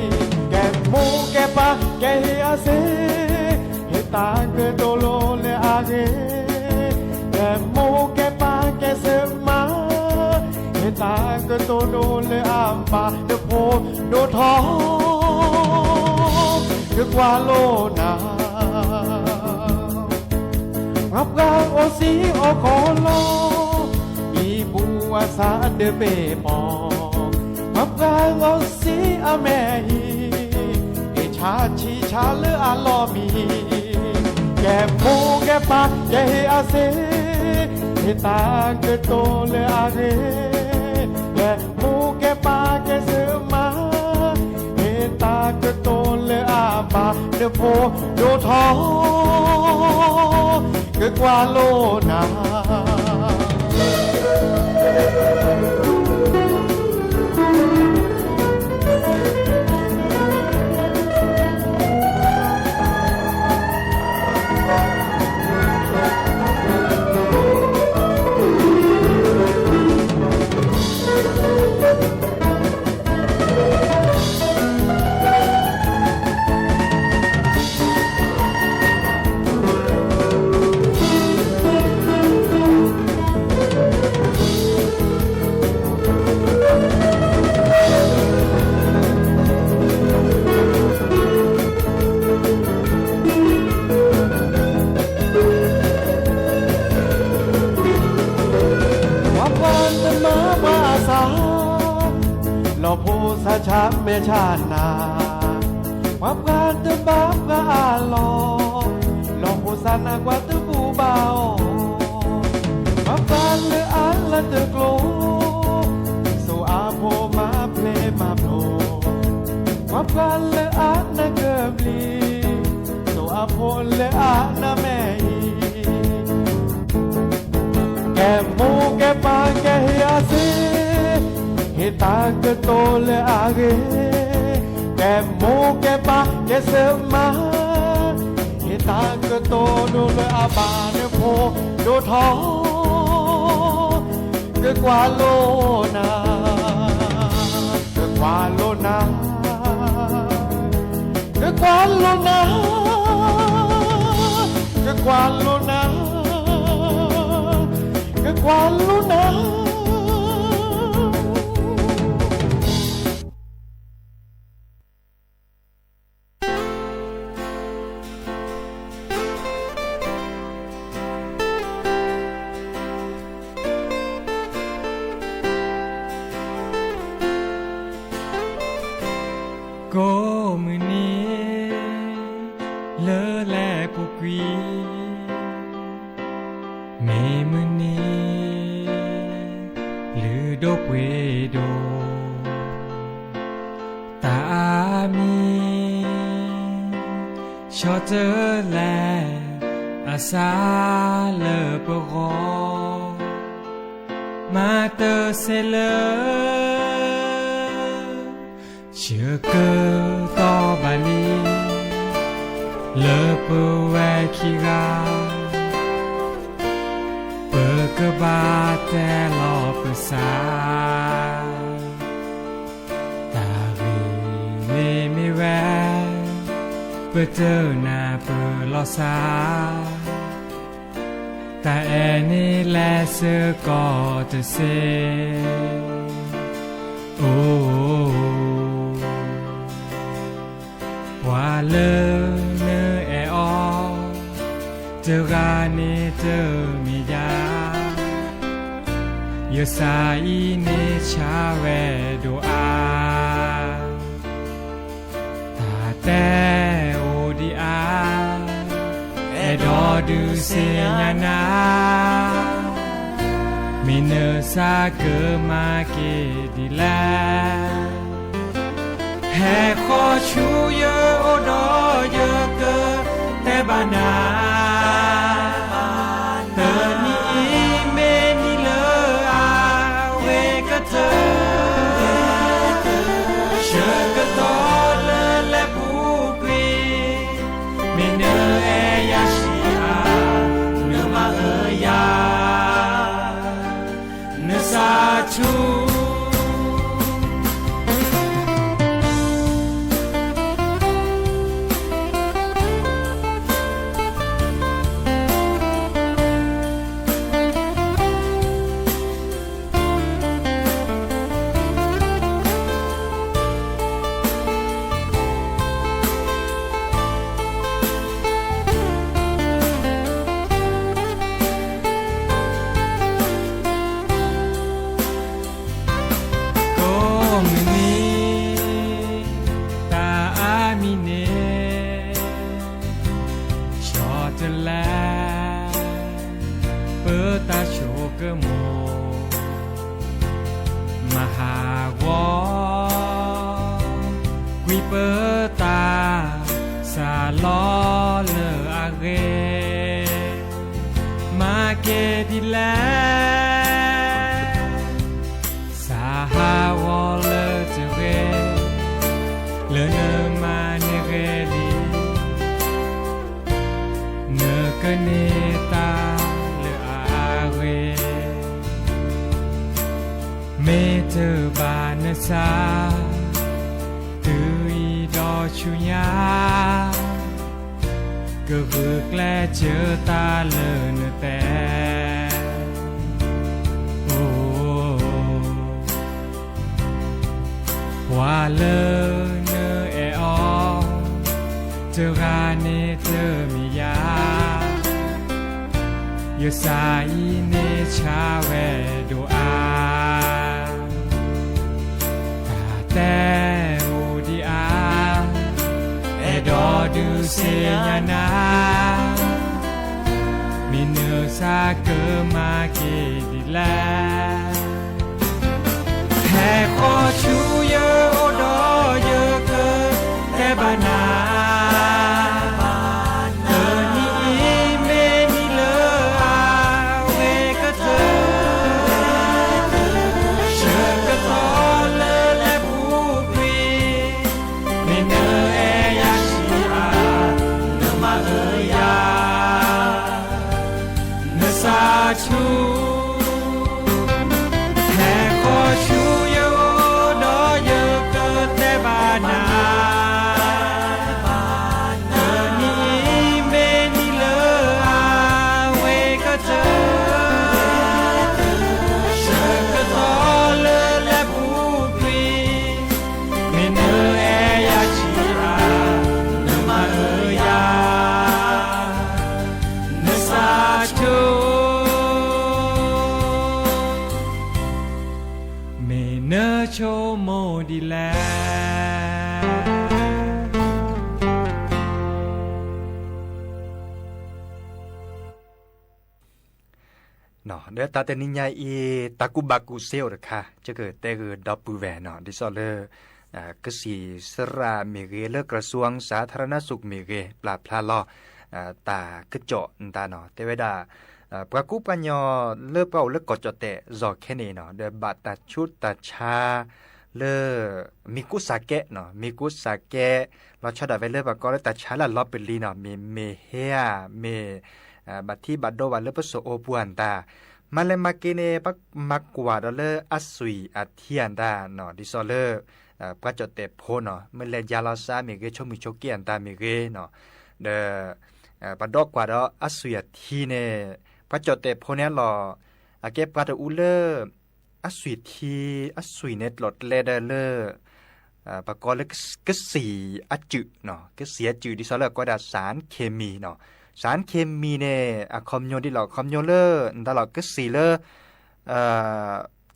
ကဲမိၢ်ကဲပၢ်ကဲဟ့ၣ်အစ့ ဟ့ၣ်တၢ်ကတိၤဒိလၢအဂ့ၤ ကဲမိၢ်ကဲပၢ်ကဲစၢၤမါ ဟ့ၣ်တၢ်ကတိၤဒိလၢအဘၣ် ဒိၣ်ဖိဒိၣ်ထီ ကကွၢ်လိနၤ ပှၤပှၢ်အိၣ်စံၣ်အိၣ်ခီလီၤ မံပူၤအစၢ်အဒၢးပ့ၤပီၤ ပှၤပှၢ်အိၣ်စံၣ်အမဲာ်ဟံၣ် အ့ၣ်ဆါဆံးဆါလၢအလီၢ်မံ ကဲမိၢ်ကဲပၢ်ကဲဟ့ၣ်အစ့ ဟ့ၣ်တၢ်ကတိၤလၢအဂ့ၤ ကဲ မိၢ်ကဲပၢ်ကဲစၢၤမါ ဟ့ၣ်တၢ်ကတိၤလၢအဘၣ် ဒိၣ်ဖိဒိၣ်ထီ ကကွၢ်လိနၤ ပှၤပှၢ်တမၤပှၤအစၢ် လီၤဖိသၣ်ဆးမဲာ်ဆးနၢ် ပှၤပှၢ်တမၤပှၤအလီၢ် လီၤဖိသၣ်နၢ်ကွၢ်တဘူၣ်ဘၣ်အီၤ ပှၤပှၢ်လၢအါလၢတကျိၤ စိအဖိမၤပျဲၢ်မၤပျီ ပှၤပှၢ်လၢအါနၢ်ကဘျံး စိအဖိလၢအါနၢ်မဲာ်ဟံၣ် ကဲမိၢ်ကဲပၢ်ကဲဟ့ၣ်အစ့ ဟ့ၣ်တၢ်ကတိၤလၢအဂ့ၤ ကဲမိၢ်ကဲပၢ်ကဲစၢၤမါ ဟ့ၣ်တၢ်ကတိၤဒိလၢအဘၣ် ဒိၣ်ဖိဒိၣ်ထီ ကကွၢ်လိနၤ ကကွၢ်လိနၤ ကကွၢ်လိနၤ ကကွၢ်လိနၤ ကကွၢ်လိနၤ ကိးမုၢ်နံၤ လၢလဲၤပူၤကွံာ် မ့ၢ်မုၢ်နံၤ လုၢ်ဒိၣ်ပှ့ၤဒိၣ် တၢ်အါမံၤ ဆီတလဲ အစၢ်လၢပဂီၢ် မၤတၢ်စ့လၢ ဆၢကတီၢ်ဘၣ်လံ လၢပဝဲခံဂၤ ပကဘၣ်တဲလီၤပသး တၢ်ဂ့ၢ်န့ၣ်မ့ၢ်ဝဲ ပတနာ်ပလီၤစၢ် တၢ်အဲၣ်န့ၣ်လဲၤစ့ၢ်ကီးတစ့ အိၣ် ပှၤလၢနအဲၣ်အီၤ တဂၤန့ၣ်တမ့ၢ်ယၤ ယသးအံၤန့ၣ်ဆါဝဲဒိၣ်အါ တၢ်တဲအိၣ်ဒံးအါ အဲၣ်ဒိးဒုးသ့ၣ်ညါနၤ မ့ၢ်နသးကမၤက့ၤဒ်လဲၣ် ဟဲဃီဆူယအိၣ်ဒီးယကတဲ ဘၣ်နၤ တနံၤအံၤမ့ၢ်နံၤလၢအဝဲကတၢၢ် ဆၢကတီၢ်လၢလဲၤပူၤကွံာ် မ့ၢ်နအဲၣ်ယၤဆံးဧါ နမၤအၢယၤ နစၢ်ထူ ကိးမုၢ်နံၤ တၢ်အါမံၤန့ၣ် ဆီတလဲ ပတၢ်ဆိကမိၣ် မၤဟးဂီၤ ကွံာ်ပတၢ်စၢ်လီၤလၢအဂ့ၤ မၤက့ၤဒ်လဲၣ် စၢ်ဟးဂီၤလၢတဂ့ၤ လၢနမၤန့ၢ်ဂ့ၤလံ နကန့ၢ်တၢ်လၢအဂ့ၤ မ့ၢ်တဘၣ်နစၢ် တုၤအံၤဒီးဆူညါ ကဂုာ်ကျဲးစၢးတၢ်လၢနတဲ အိ ပှၤလၢနအဲၣ်အီၤ တဂၤန့ၣ်တမ့ၢ်ယၤ ယစၢ်အံၤန့ၣ်ဆါဝဲဒိၣ်အါ တၢ်တဲအိၣ်ဒံးအါ အဲၣ်ဒိးဒုးသ့ၣ်ညါနၤ မ့ၢ်နစၢ်ကမၤက့ၤဒ်လဲၣ် ဟဲဃီၤဆူယအိၣ်ဒီးယကတဲဘၣ်နၤ တနံၤအံၤမ့ၢ်နံၤလၢအဝဲကတၢၢ် ဆၢကတီၢ်လၢလဲၤပူၤကွံာ် မ့ၢ်နအဲၣ်ယၤဆံးဧါ နမၤအၢယၤ နစၢ်ထူ ဟဲဃီၤဆူယအိၣ်ဒီးယကတဲဘၣ်နၤ တနံၤအံၤမ့ၢ်နံၤလၢအဝဲကတၢၢ် ဆၢကတီၢ်လၢလဲၤပူၤကွံာ် မ့ၢ်နအဲၣ်ယၤဆံးဧါ နမၤအၢယၤ နစၢ်ထူ မ့ၢ်နဆိကမိၣ်ဒ်လဲၣ် နီၤ ဒီးတၢ်တနံၤညါအံၤ တၢ်ကူၣ်ဘၣ်ကူၣ်သ့အိၣ်တခါ ကကတဲဂ့ၢ်ဒီပုၢ်ဝဲၢ်နီၤ ဒ်သိးလၢ ကသံၣ်စရၣ်မ့ၢ်ဂ့ၤ လၢ กระทรวงสาธารณสุข မ့ၢ်ဂ့ၤ ပျၢ်ဖျါလီၤ တၢ်ကစီၣ်နတၢ်နီၤ တဲဝဲဒၣ် ပှၤကူၣ်ပှၤကညီလၢပှၤအိၣ်လၢကီၢ်ကၠီၣ်တဲၣ် ယီၤခဲန့ၣ်နီၤ ဒီးဘၣ်တၢ်ဆူးတၢ်ဆါ လၢ မံၤကူးစးကဲးနီၤ မံၤကူးစးကဲး လီၤဆီဒၣ်ဝဲလၢပှၤကိးလၢတၢ်ဆါလၢလီပလံၤနီၤ မ့ၢ် မ့ၢ်ဟဲဧါ မ့ၢ် ဘၣ်ထံဘၣ်ဒိဘၣ်လၢပစိာ်အိၣ်ပူၤအတၢ် မၤလဲၤမၤက့ၤန့ၣ် ပမၤကွၢ်ဒီးလၢအသွံၣ်အထံအတၢ်နီၤ ဒ်သိးလၢ ပှၤကၠီၣ်တဲၣ်ဖိနီၤ မ့ၢ်လဲၤယါလီၤစါမ့ၢ်ဂ့ၤ ဆိမိၣ်ဆိက့အတၢ်မ့ၢ်ဂ့ၤနီၤ ဒီး ပှၤဒီးကွၢ်ဒီးအသွံၣ်အထံန့ၣ် ပှၤကၠီၣ်တဲၣ်ဖိန့ၣ်လီၤ အကဲပှၤတအူလၢ အသွံၣ်ထံ အသွံၣ်န့ၣ် တလီၢ်ကျဲဒီးလၢ ပှၤကိးလၢ ကသံၣ်အစုၣ်နီၤ ကသံၣ်အစုၣ် ဒ်သိးလၢကိးဒၣ် สารเคมีနီၤ สารเคมีန့ၣ် အခီပညီဒ်လီၤ အခီပညီလၢ နတၢ်လီၤ ကသံၣ်လၢ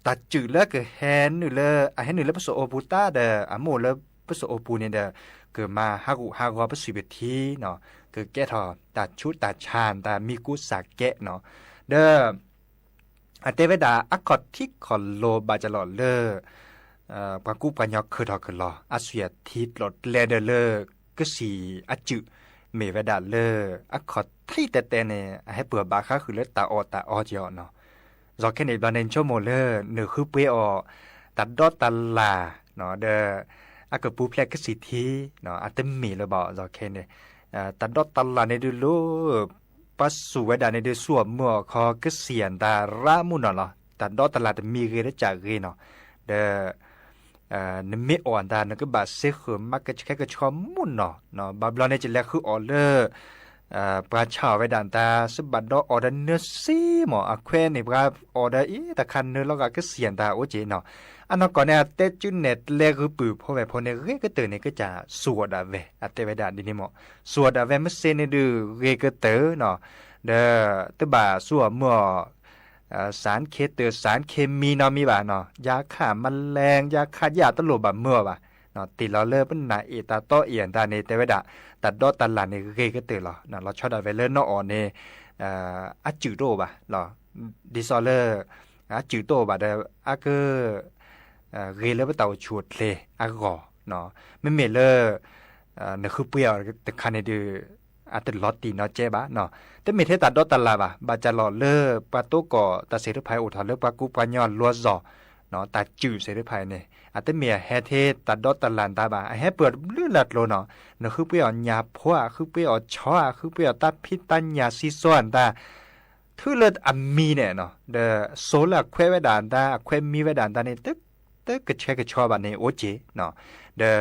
တၢ်စုၣ်လၢကဟဲနုာ်လၢ အဟဲနုာ်လၢပစိာ်အိၣ်ပူၤတၢ်ဒီး အမိၢ်လၢပစိာ်အိၣ်ပူၤန့ၣ်ဒီး ကမၤဟးဂူာ်ဟးဂီၤပသွံၣ်ပထံနီၤ ကကဲထီၣ်တၢ်ဆူးတၢ်ဆါတၢ်မံၤကူစးကဲးနီၤ ဒီး အတဲဝဲဒၣ်အခီၣ်ထံးခီၣ်လိၤဘၣ်စၢ်လီၤလၢ ပှၤကူပှၤညီခုၣ်ထီၣ်ကလီၤ အသွံၣ်အထံတလီၢ်ကျဲဒီးလၢ ကသံၣ်အစုၣ် မ့ၢ်ဝဲဒၣ်လၢ အခီၣ်ထံးတဲတဲန့ၣ် အဟဲပၢၢ်ဘၣ်ဃါဃုာ်လၢတၢ်အီၣ်တၢ်အီက့ၢ်အီၤနီၤ. ယီၤခဲန့ၣ်ဘျီန့ၣ် ဆိကမိၣ်လၢ နဃုပှ့ၤအီၣ် တၢ်ဒီတၢ်လၢ်နီၤ ဒီး အကပူၤဖျဲးကစံၣ်ထံနီၤ အတမ့ၢ်လၢၤဘၣ် ယီၤခဲန့ၣ် တၢ်ဒီတၢ်လၢ်န့ၣ်ဒုးလိၣ် ပှၤစူၢ်ဝဲဒၣ်န့ၣ်ဒုး စူၢ်အီၣ်မၢအီၣ်ခီ ကစံၣ်အတၢ်ရၣ်မုၢ်နီၤလီၤ. တၢ်ဒီတၢ်လၢ်တမံၤဂ့ၤတကးဂ့ၤနီၤ ဒီး နမ့ၢ်အီၣ်တၢ် နကဘၣ်စ့ဃုာ်မၤကဆှဲကဆှီမုၢ်နီၤနီၤ. ဘၣ်ဘျီန့ၣ် ကလဲၤဃုအီၣ်လၢ ပှၤဆါအီၣ်ဝဲဒၣ်တၢ် စ့ဘၣ်ဒီးအီၣ်ဒီးနၢၤစ့မး အခွဲးန့ၣ် ပှၤအီၣ်ဒီးအ့ တၢ်ခါနၢၤလီၤဂာ်ကစံၣ်အတၢ်အိၣ်က့ၢ်နီၤ. အနီၢ်ကီၢ်န့ၣ် အတဲကုနဲၣ်ကျဲဂုာ်ပုၢ်ဖိဝဲၢ်ဖိန့ၣ် ဂ့ၤကတၢၢ်န့ၣ် ကစၢ်စူၢ်အီၣ်ဒၣ်ဝဲ အတဲဝဲဒၣ်ဒ်န့ၣ်မး စူၢ်အီၣ်ဒၣ်ဝဲမ့ၢ်စ့န့ၣ်ဒုး ဂ့ၤကတၢၢ်နီၤ ဒီး တဘၣ်စူၢ်အီၣ်မၢအီၣ် สารเคมี สารเคมีနီတမံၤဘၣ်နီၤ ยาฆ่าแมลง ยาฆ่าหญ้า တလိၣ်ဘၣ်မၢအီၣ်ဘၣ်နီၤ. တ့ၢ်လီၤလၢပနၢ်အ့ၣ်တၢ်တီအ့ၣ်အတၢ်န့ၣ် တဲဝဲဒၣ် တၢ်ဒီတၢ်လၢ်န့ၣ် ဂ့ၤကတၢၢ်လီၤနီၤ. လီၤဆီဒၣ်ဝဲလၢနအီၣ်န့ၣ် အစုၣ်တအိၣ်ဘၣ်လီၤ. ဒ်သိးလၢ အစုၣ်တအိၣ်ဘၣ်ဒီး အက ဂ့ၤလၢပတၢ်အိၣ်ဆူၣ်အိၣ်ချ့အဂီၢ်နီၤ. မ့မ့ၢ်လၢ နဃုပှ့ၤအီၣ်တခါန့ၣ်ဒုး အတလီၤတံၢ်နီတစဲးဘၣ်နီၤ. တမ့ၢ်ထဲတၢ်ဒီတၢ်လၢ်ဘၣ် ဘၣ်ဆၣ်လီၤလၢ ပှၤတိကီၢ်တၢ်သ့ၣ်တဖၣ်အိၣ်ထီၣ်လၢပှၤကူပှၤညီလိၤစီၤနီၤ တၢ်စုၣ်သ့ၣ်တဖၣ်န့ၣ် အတမ့ၢ်အဟဲထဲတၢ်ဒီတၢ်လၢ်တၢ်ဘၣ် အဟဲပၢၢ်တဘျုးလၢ်ကျိၤနီၤ. နဃုပှ့ၤအီၣ်ညၣ်ဖိ ဃုပှ့ၤအီၣ်ဆီ ဃုပှ့ၤအီၣ်တၢ်ဖံးတၢ်ညၣ်စံၣ်စိၤအတၢ် ထုးလၢအမံၤန့ၣ်နီၤ ဒီးစိၤလၢအခွဲးဝဲဒၣ်တၢ် အခွဲးမံဝဲဒၣ်တၢ်န့ၣ် တ တကဆှဲကဆှီဘၣ်န့ၣ် အိၣ်က့ၢ်နီၤ. ဒီး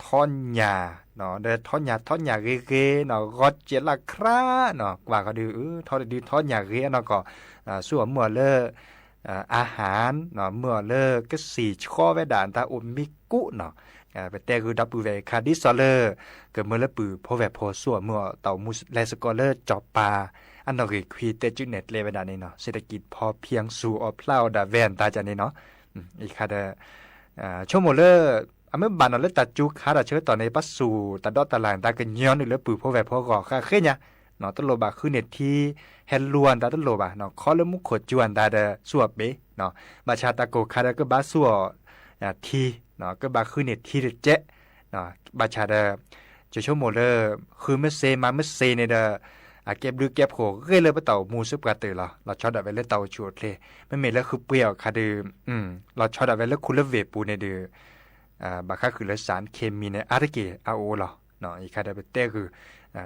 ထိးညၣ်နီၤ ဒီးထိးညၣ် ထိးညၣ်ဂ့ၤဂ့ၤနီၤ ဂီၤစဲးလၢ်ခရၣ်နီၤ ကွၢ်ဃီဒုး ထိးတဒု ထိးညၣ်ဂ့ၤအနီၢ်ကီၢ် စူၢ်အီၣ်မၢအီၣ်လၢ อาหารနီၤ မၢအီၣ်လၢကစံၣ်ဆှီဝဲဒၣ်တၢ်အိၣ်မံကူးနီၤ. ပတဲဂုာ်ဒီပုၢ်ဝဲၢ်ခါ ဒ်သိးလၢ ကမၢလၢပုၢ်ဖိဝဲၢ်ဖိ စူၢ်အီၣ်မၢအီၣ်တၢ်အိၣ်မူ လဲၤစ့ၢ်ကီးလၢစီၤပၤ အနီၣ်ဂံၢ်ခွံ တဲကုနဲၣ်ကျဲဝဲဒၣ်န့ၣ်နီၤ เศรษฐกิจพอเพียง စူၢ်အီၣ်ဖျးအီၣ်ဒၣ်ဝဲအတၢ်ကန့ၣ်နီၤ. အံၤခါဒီး ဆိကမိၣ်လၢ အမ့ၢ်ဘၣ်နီၤလၢတၢ်စူၤခါတၢ်ဆၢကတီၢ်န့ၣ် ပစူၢ်တၢ်ဒီတၢ်လၢ်တၢ်ကညီနုာ်လၢပုၢ်ဖိဝဲၢ်ဖိအဂီၢ်ဃၣ်ဃ့ညါနီၤ တလိၣ်ဘၣ်ဃုန့ၢ်ထံ ဟဲလူၤအတၢ်တလိၣ်ဘၣ်နီၤ ခီလၢမူခိၣ်စူၤအတၢ်ဒီး စူၢ်အီၣ်ပ့ၤနီၤ. ဘၣ်ဆၣ်တၢ်ကိၢ်ခါဒီးကဘၣ်စူၢ်အီၣ် ထံနီၤ ကဘၣ်ဃုန့ၢ်ထံတကဲးနီၤ. ဘၣ်ဆၣ်ဒီး ယဆိကမိၣ်လၢ ဃုမ့ၢ်စ့မၤမ့ၢ်စ့န့ၣ်ဒီး အကဲဘျုးကဲဖှိၣ်ဂ့ၤလၢပတၢ်အိၣ်မူစ့ပှၤတၢၢ်လီၤ. လီၤဆီဒၣ်ဝဲလၢတၢ်အိၣ်ဆူၣ်အိၣ်ချ့ မ့မ့ၢ်လၢဃုပှ့ၤအီၣ်ခါဒုး လီၤဆီဒၣ်ဝဲလၢခူလၢဝ့ၢ်ပူၤန့ၣ်ဒုး ဘၣ်ဃးဃုာ်လၢ สารเคมี န့ၣ် အါတက့ၢ်အအိၣ်လီၤ. အံၤခါဒီးပတဲဂုာ်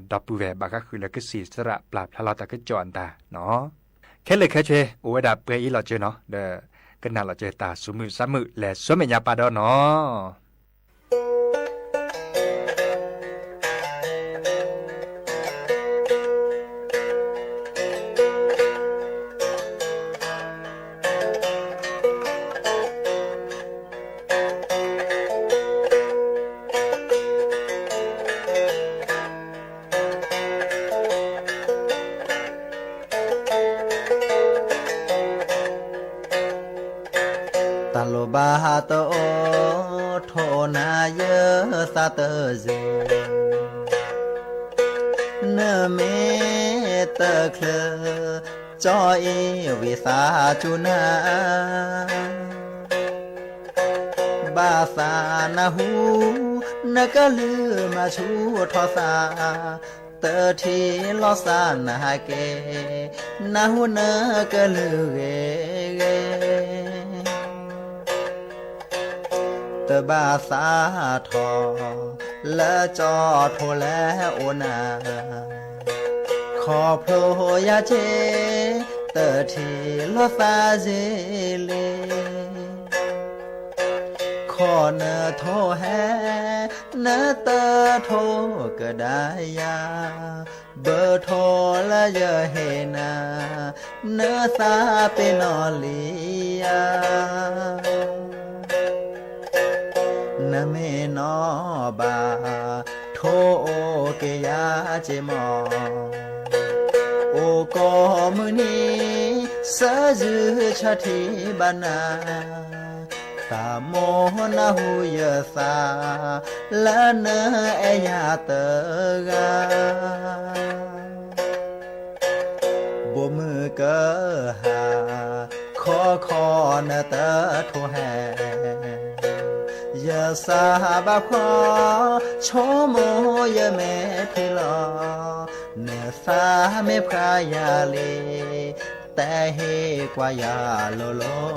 ဒီပုၢ်ဝဲၢ် ဘၣ်ဃးဃုာ်လၢကစံၣ်သရၣ်ပျၢ်ဖျါလီၤတၢ်ကစီၣ် အတၢ်နီၤ. ခဲလၢာ်ခဲဆ့ အိၣ်ဝဲဒၣ်ပှဲၤအံၤလီၤစၢၤနီၤ ဒီး ကနၣ်လီၤစၢၤတၢ်ဆူၣ်မုာ်သးမုာ် လဲၤဆူမဲာ်ညါပၢ်ဒီးနီၤ. တၢ်လိၣ်ဘၣ်တအိၣ် ထိၣ်နၤယသးတယုၢ် နမ့ၢ်တချုး ကၠီအ့ဝံသးစူၤနၤ ဘၣ်သးနၢ်ဟူ နကလုၢ်မၤဆူၣ်ထီၣ်သး တထံၣ်လီၤသးနၤက့ နၢ်ဟူနကလုၢ်ဂ့ၤဂ့ၤ တဘၣ်သးထီၣ် လၢကၠီထိၣ်လဲၤအိၣ်နၤ ခီဖျိယၤက့ တထံၣ်လီၤသးယ့လံ ခီနထိၣ်ဟဲ နတထိၣ်ကဒါယၤ ဘၣ်ထိၣ်လၢယဟ့ၣ်နၤ နသးပ့ၤနီၣ်လံယၤ နမ့ၢ်နီၣ်ဘၣ် ထိၣ်အိၣ်က့ၤယၤက့မီၢ် အိၣ်ကိးမုၢ်နံၤ သးယုၢ်ဆၢထံၣ်ဘၣ်နၤ တၢ်မိၣ်နၢ်ဟူယသး လၢနအဲၣ်ယၤတဂၤ ဘိးမုၢ်ကဟၣ် ခီခီနတထိၣ်ဟဲ ယ စၢ်ဘၣ်ခွါ ဆိကမိၣ်ယမဲာ်ထံလီၤ, နသးမ့ၢ်ဖျါယၤလံ တဲဟ့ၣ်ကွၢ်ယၤလိၤလိၤ.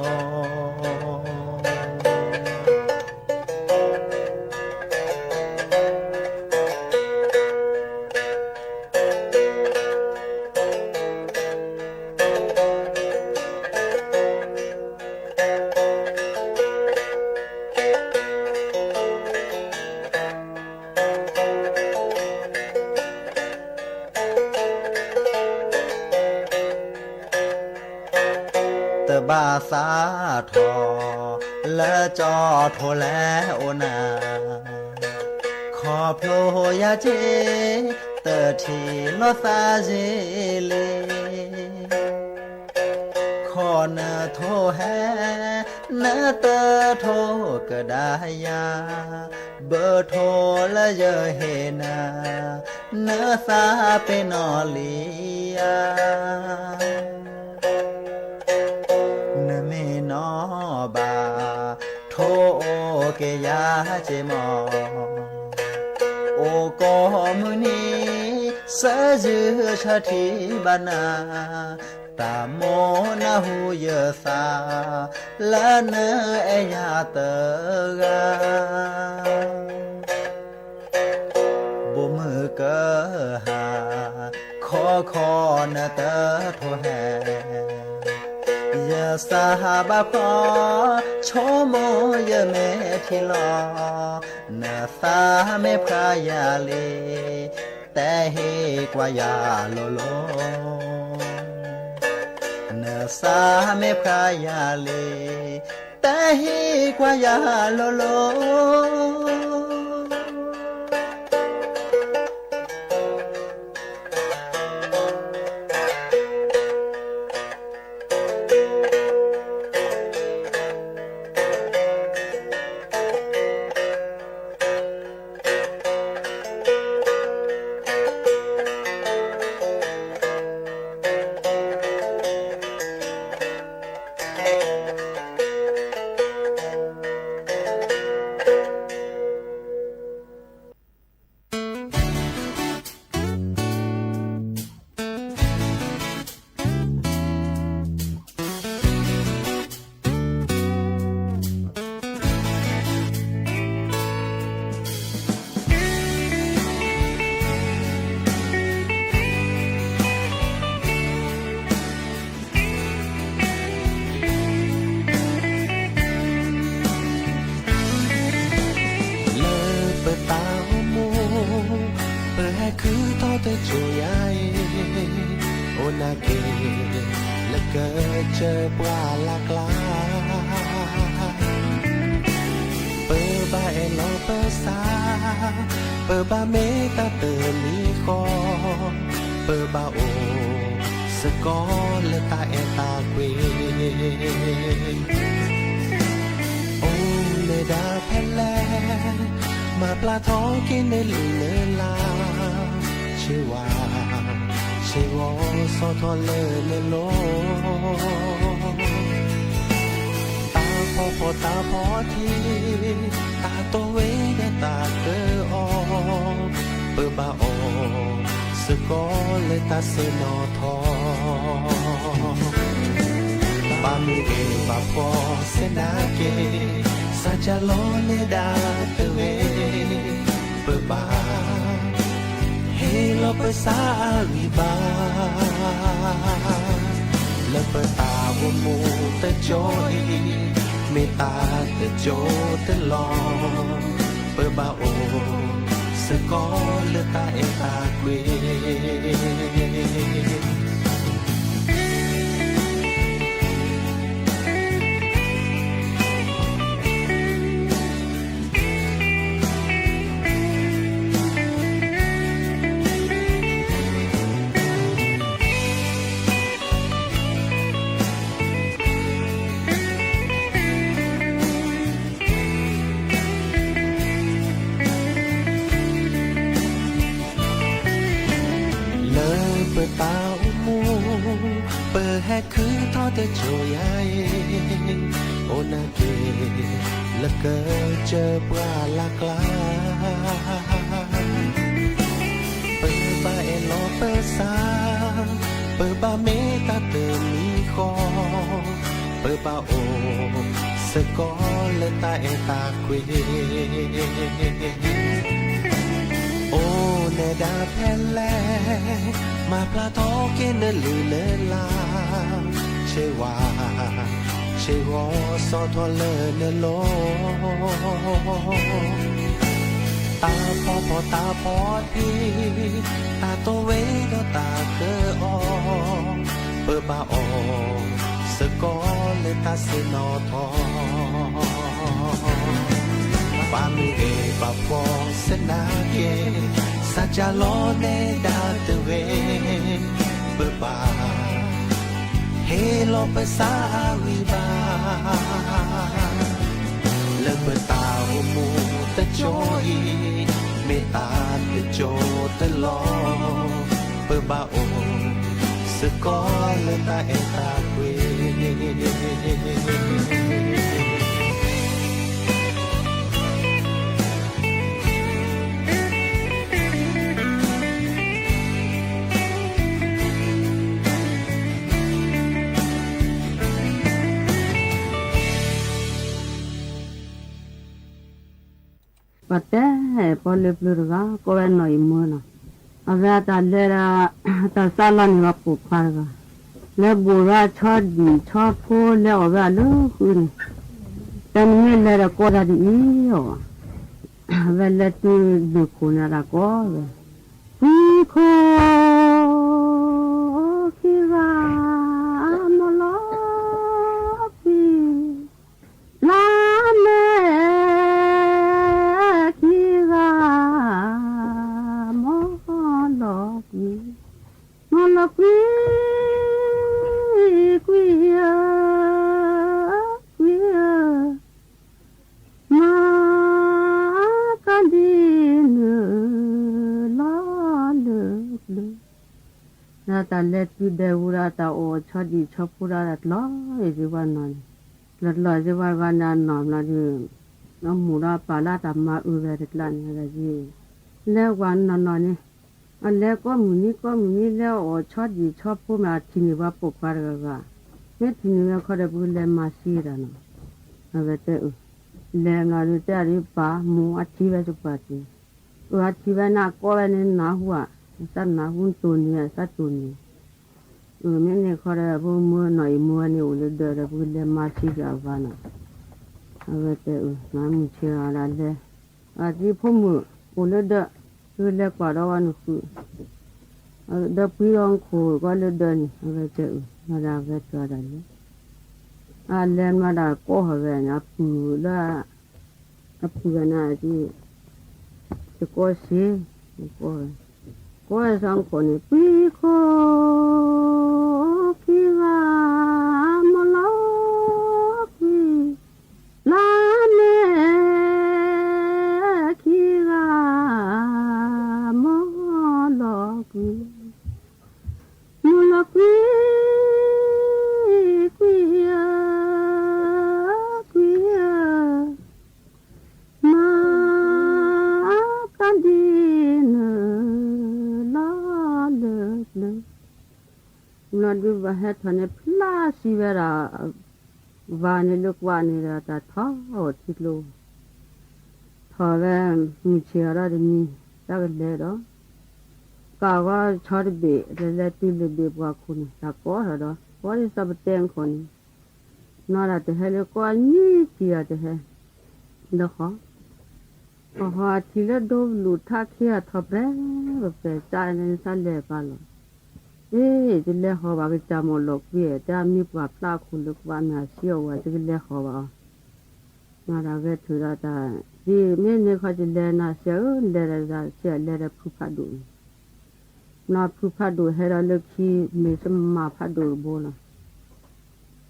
တဘၣ်သးထီၣ် လၢကၠီထိၣ်လဲအိၣ်နၤ, ခီဖျိယၤစ့ တထံၣ်လိာ်သးစ့လံ. ခီနထိၣ်ဟဲ နတထိၣ်ကဒါယၤ, ဘၣ်ထိၣ်လၢယဟ့ၣ်နၤ နသးပ့ၤနီၣ်လံဧါ. နမ့ၢ်နီၣ်ဘၣ် ထိၣ်အိၣ်က့ၤယၤစ့မီၢ်, အိၣ်ကိးမုၢ်နံၤ သးယုၢ်ဆၢထံဘၣ်နၤ, တၢ်မိၣ်နၢ်ဟူယသး လၢနအဲၣ်ယၤတဂၤ. ဘိးမုၢ်ကဟၣ် ခီခီနတထိၣ်ဟဲ, ယစၢ်ဘၣ်ခွါ ဆိကမိၣ်ယမဲာ်ထံလီၤ, နသးမ့ၢ်ဖျါယၤလံ တဲဟ့ၣ်ကွၢ်ယၤလိၤလိၤ. နသးမ့ၢ်ဖျါယၤလံ တဲဟ့ၣ်ကွၢ်ယၤလိၤလိၤ. လၢပတၢ်အိၣ်မူ ပဟဲခုထီၣ်တစိၤယၤအံၤ အိၣ်နာ်က့ၤ လၢကစၢၢ်ပှၢ်လၢ်ကျါ ပဘၣ်အဲၣ်လီၤပသး ပဘၣ်မ့ၢ်တၢ်တမံၤဃီ ပဘၣ်အိၣ်စ့ၢ်ကီးလၢတၢ်အဲၣ်တၢ်ကွံ အိၣ်လၢဒၢးဖဲလဲၣ် မၤပျၢ်ထီၣ်က့ၤနလုၢ်နလၢ် ဆ့ဝါ ဆ့ဂီၤဆီၣ်ထွဲလၢနလိၤ တၢ်ဖှီၣ်ဖှီၣ်တၢ်ဖှီၣ်ထံး တၢ်တိၢ်ဝ့ၢ်ဒီးတၢ်ကအီၣ် ပဘၣ်အီၣ် စ့ၢ်ကီးလၢတၢ်ဆ့ၣ်နီၤထီၣ် ဘၣ်မုၢ်ဂ့ၤဘၣ်ဖှီၣ်သနာ်က့ စၢ်ကလီန့ၣ်ဒၣ်တဝ့ၢ် ပဘၣ် ဟ့ၣ်လီၤပသးအဂံၢ်ဘါ လၢပတၢ်အိၣ်မူတစိၤအံၤ မ့ၢ်တၢ်တစိၤတလီၢ် ပဘၣ်အိၣ် စ့ၢ်ကီးလၢတၢ်အဲၣ်တၢ်ကွံ လၢပတၢ်အိၣ်မူ ပဟဲခုထီၣ်တစိၤယၤအံၤ အိၣ်နာ်က့ၤ လၢကၢၢ်စၢၢ်ပှၤလၢ်ကျါ ပဘၣ်အဲၣ်လီၤပသး ပဘၣ်မ့ၢ်တၢ်တမံၤဃီ ပဘၣ်အိၣ်စ့ၢ်ကီးလၢတၢ်အဲၣ်တၢ်ကွံ အိၣ်နဲဒၣ်ဖဲလဲၣ် မၤဖျါထီၣ်က့ၤနလုၢ်နလၢ် ဆ့ဝါ ဆ့ဂီၤ ဆီၣ်ထွဲလၢနလိၤ တၢ်ဖှီၣ်ဖှီၣ်တၢ်ဖှီၣ်ထံး တၢ်တိၢ်ဝဲဒီးတၢ်ဃၢအီၤ ပဘၣ်အိၣ်စ့ၢ်ကီးလၢတၢ်ဆ့ၣ်နီၤထီၣ် ပမ့ၢ်အဲၣ်ပဖှီၣ်သနာ်က့ စၢ်ကၢ်လီၤနဲဒၣ်တဝဲ ပဘၣ်ဟ့ၣ်လီၤပသးအဂံၢ်ဘါ လၢပတၢ်အိၣ်မူတစိၤအံၤ မ့ၢ်တၢ်တစိၤတလီၢ် ပဘၣ်အိၣ်စ့ၢ်ကီးလၢတၢ်အဲၣ်တၢ်ကွံ ပှၤတဲ ပီၣ်လဲၣ်ပျုၢ်တဂၤ ကိးဝဲနီၢ်အံၣ်မူနီၤ အဝဲအတၢ်လဲၤဒီး အတၢ်စးလီၤန့ၢ်ဝဲပိာ်ခွါတဂၤ လဲၤဘိၣ်ဝဲဆီဒံၣ်ဆီဖိ လဲၤအီၣ်ဝဲအလၢဃုန့ၣ် တနံၤမ့ၢ်လဲၤဒီးကိးတၢ်ဒ်အံၤအီၤ အဝဲလဲၤတုၤလၢခိၣ်န့ၣ် အတၢ်ကိးဝဲ ကွံခိၣ်ခံဂၤ မီၢ်လီၤကွံ လၢမဲာ်ခံဂၤ မီၢ်လီၤကွံ မီၢ်လီၤကွံ ကွံဧၢ ကွံဧၢ မၤကဒံနုာ် လီၤလၢပျၢၤ နတၢ်လဲၤတုၤဒဲဝူၤဒီး တၢ်အီၣ်ဆီဒံၣ်ဆီဖိဒီး တၢ်တလီၤအံၤစ့ၢ်ဝဲနီၤန့ၣ် တလီၤတလီၤစ့ၢ်ဝဲဘၣ်န့ၣ် အနီၢ်ဘျီဒုး အမိၢ်ဒီးပၢ်လၢတၢ်မၤအုးဝဲတကျါန့ၣ် လဲၤဝဲနီၢ်နီၢ်န့ၣ် အလဲၤကိးမုၢ်နံၤကိးမုၢ်နံၤ လဲၤအီၣ်ဆီဒံၣ်ဆီဖိမး ထံၣ်န့ၢ်ဝဲပိာ်ခွါတဂၤဂၤ မ့ၢ်ထံၣ်န့ၢ်ဝဲခီဒီး ပကလဲၤမၤစ့တၢ်နီၤ အဝဲတဲအုး လဲၤနီၤဒုး တဲအုး ပၢ်မိၢ်အထံၣ်ဝဲစ့ၢ်ပှၤက့ၤ အုး အထံၣ်ဝဲန့ၣ် ကိးဝဲန့ၣ် နၢ်ဟူဧါ သးနၢ်ဟူ တိၢ်န့ၢ် သးတိၢ်န့ၢ် အုး မ့ၢ်န့ၣ်ခီဒီး ပမိၢ်နီၢ်အံၣ်မူဝဲန့ၣ် အိၣ်လၢဒၢးဒီး ပကလဲၤမၤစ့ယၤအဂၤနီၤ အဝဲတဲအုး နမုၢ်ဆ့ၣ်အီၤဒၣ်လဲၤ အသံဖိမုၣ်အိၣ်လၢဒၢး ပကလဲၤကွၢ်ဒီးဝဲနဃုာ် ဒီးပှံဒီးနခိၣ်ကီးလၢဒၢးန့ၣ် အဝဲတဲအုး မၤဒၣ်ဝဲတဲဒၣ်လဲၤ အလဲၤမၤဒၣ်ကိးဟီၣ်ဝဲန့ၣ် အပုၢ်လၢ အပုၢ်ဂၤန့ၣ် တကိးစ့ ကိးဝဲ ကိးဝဲစ့ၢ်ခိၣ်န့ၣ် ကွံခိၣ်ခံဂၤ မီၢ်လီၤကွံ လၢမဲာ်ခံဂၤ မီၢ်လီၤကွံ မီၢ်လီၤကွံ ကွံဧၢ ကွံဧၢ မၤကဒံနုာ် လီၤလၢပျၢၤ နီၢ်ဒုးဘၣ်ဟဲထီၣ်န့ၣ် ဖျါစံးဝဲဒၣ် ဝၤန့ၣ်လၢကွးန့ၣ်ဒီး တၢ်ထီၣ်ထံကျိ ထီၣ်ဝဲ မုၢ်ဆ့ၣ်အီၤဒီးတမံၤ တၢ်ကလဲၤဒီး ကးဝဲဆီတဘ့ၣ် လဲၤလဲၤတုၤလၢဘ့ၣ်ပှၢ်ခိၣ်န့ၣ် တၢ်ကိးထီၣ်ဒီး ကိးဒ်သိးပတဲအခိၣ်န့ၣ် နီၢ်ဒၣ်တဟဲလၢကိးအနံၤထံၣ်အီၤတဟဲ ဒီးဟီၣ် အဟီၣ်အထံၣ်လၢဒိဘလူၣ်ထးခံဂၤ ထီၣ်ပြဲၢ်ပြဲၢ် ကၠါန့ၣ် သးလဲၤပာ်လီၤ အ့ တလဲၤဟီၣ်ဘၣ်ကစၢ်မီၢ်လီၤကွံ တၢ်မ့ၢ်ပှၢ်ဖျါအခိၣ်လၢကဘၣ်မ့ၢ်အစ့အဝဲ တကလဲၤဟီၣ်ဘၣ်အီၤ နီၢ်ဒၣ်ဝဲထုးဒီးတၢ် ဒ်မ့ၢ်န့ၣ်ခီ တလဲၤနၤစ့ဧၢ လဲၤဒီးတၢ်စ့ လဲၤဒီးဖုဖးဒိၣ်န့ၣ် နီၢ်ဖုဖးဒိၣ်ဟဲဒီးလၢခံ မ့ၢ်ဆမးဖးဒိၣ်တဘိလီၤ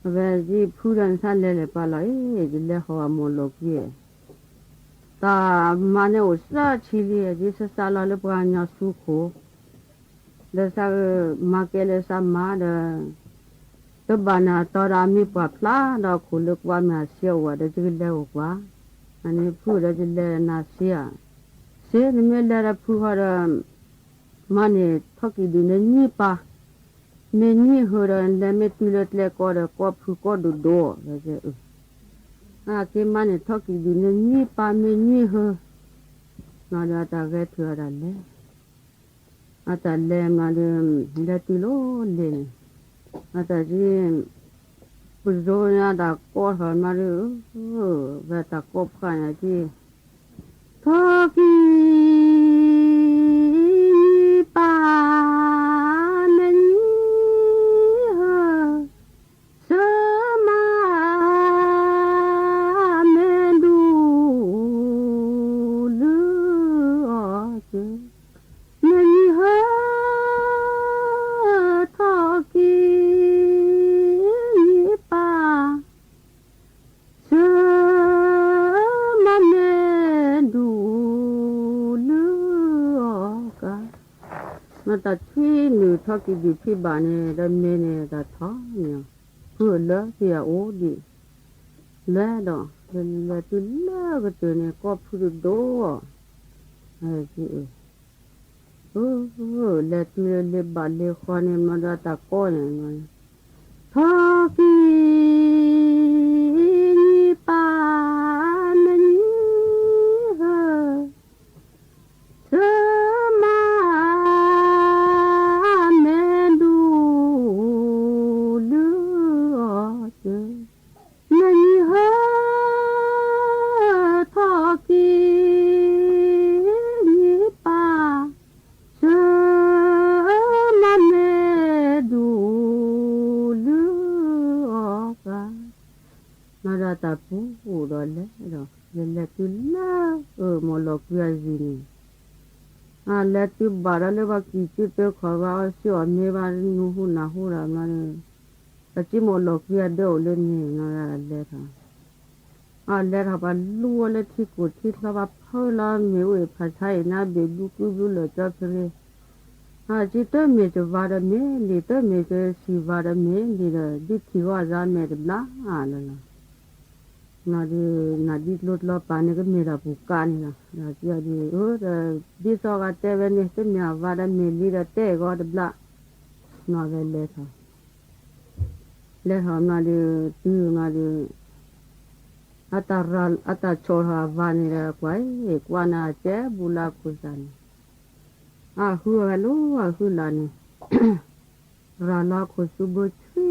အဝဲဒ်ဖုဒီးနသးလဲၤလဲၤပာ်လီၤ အ့ တလဲၤဟီၣ်ဘၣ်မီၢ်လီၤကွံ တၢ်မၤန့ၣ်အိၣ်သၢဆံလံ ဒ်သးစးလီၤလၢပှၤကညီသူခိၣ် ဒီးသးမၤကဲလၢသးမၤဒီး တဘၣ်နၤတီဒီးအမ့ၢ်ပှၢ်ဖျါဒီးအခိၣ်လၢကဘၣ်မ့ၢ်အစ့အဝဲဒီး ယကလဲၤအိၣ်ကွၢ် အန့ၣ်ဖုဒီး ယလဲၤနၤစ့ၢ်ဧါ, စ့ၢ် နမ့ၢ်လဲၤဒီးဖုဃီဒီး မၤန့ၢ်ထီၣ်ကံၤဒုးန့ၣ်နွံပၢ်, မ့ၢ်နွံဟၢဒီး လဲၤမ့ၢ်တုၤလၢကျဲကီဒီး ကီၢ်ဖုကီၢ်ဒိၣ်ဒိၣ် ဝဲစ့ၢ်ဧၢ, အက့မၤန့ၢ်ထီၣ်ကံၤဒုးန့ၣ်နွံပၢ် မ့ၢ်နွံဟၢ, နီၢ်ဒီးအတၢ်ဂဲၤထုးအတၢ်လဲၤ အတၢ်လဲၤမၤဒီး လဲၤတုၤလီၤလ့ၣ်န့ၣ်, အတၢ်က့ ပစိန့ၣ် အတၢ်ကီထီၣ်မၤဒီး ဝဲတၢ်ကီဖှၣ်န့ၣ်က့ ထီၣ်ကံၤနွံပၢ် မ့ၢ်နွံဟၢ စၢမၤမ့ၢ်ဒူလုၢ်အီၤစၢ, မ့ၢ်နွံဟၢ ထီၣ်ကံၤနွံပၢ် စၢမၤမ့ၢ်ဒူလုၢ်အီၤကါ, မၤတၢ်ထွံၣ်နုာ်ထီၣ်ကံၤဒုးဖံးဘၣ်န့ၣ် ဒီးမ့ၢ်န့ၣ်တၢ်ထီၣ်န့ၣ် ဖုလၢသ့ၣ်အအိၣ်ဒံး, လဲၤဒီး လဲၤတုၤလၢကတၢၢ်န့ၣ် ကီၢ်ဖုဒိၣ်ဒိၣ်အီၤ, လဲၤတုၤလၢလ့ဘၣ်လ့ဃီန့ၣ် မၤဒီးတၢ်ကီန့ၣ် ထီၣ်ကံၤနွံပၢ် မ့ၢ်နွံဟၢ စၢမၤမ့ၢ်ဒူလုၢ်အီၤစၢ, မ့ၢ်နွံဟၢ ထီၣ်ကံၤနွံပၢ် စၢမၤမ့ၢ်ဒူလုၢ်အီၤကါ, မၤဒီးတၢ်ပူၤဒီးလဲၤဒီး လဲၤလဲၤတုၤလၢ အၢ မီၢ်လီၤကွံအယံၤန့ၣ်, အလဲၤတုၤဘၣ်ဒီးလၢပှၤကံၢ်ကၠုတၢခီၣ် ဘၣ်အီၣ်စံၣ်အီၣ်မ့ၤ ဘၣ်နူဟူနၢ်ဟူဒီး မၤဒီး ပစံၣ်မီၢ်လီၤကွံအဒၢအိၣ်လၢန့ၣ် မၤဒီးလဲၤထီၣ် အလဲၤထီၣ် ပှၤလူအီၤလၢထံကိၢ်ထံချီ ပှၤဖုလီၤမ့ၣ်အူအ့ၣ်ဖးဆါအံၤ နါဘ့ၣ်ဘျုးကုဘျုးလၢာ် ကၠီဖဲ အစံၣ်တမ့ၢ်တဝၤဒီးမ့ၢ်လံ, တမ့ၢ်တဆံးဝၤဒီးမ့ၢ်လံဒီး ဒုးထံၣ်ဂီၢ်အသးမဲာ်တဘျါလၢ်လၢ်, နီၢ်ဒုး နၤဒ်ကျိတလီၤပာ်န့ၣ် ကမ့ၢ်တၢ်ပူၤကါန့ၣ်လီၤ. ဒီးကၠီဒုး အၢ ဒီး ဒ်သိးကတဲဝဲန့ၣ် တမ့ၢ်အဝၤဒီးမ့ၢ်လံဒီး တဲဂီၢ်တဘျါ, နီၢ်ဝဲလဲၤထီၣ် လဲၤထီၣ်မးဒီး တုၤမးဒီး အတၢ်ရၤ အတၢ်ဆီၣ်ထီၣ်အဝၤန့ၣ်ဒီး ကွၢ်အံၤ ကွၢ်နၤအကဲဘူးလၢအခိၣ်သးန့ၣ်, အဟုအဝဲလီၤ အဟုလၢ်န့ၣ် ရၤလီၤအခိၣ်သူဘိဆှံ,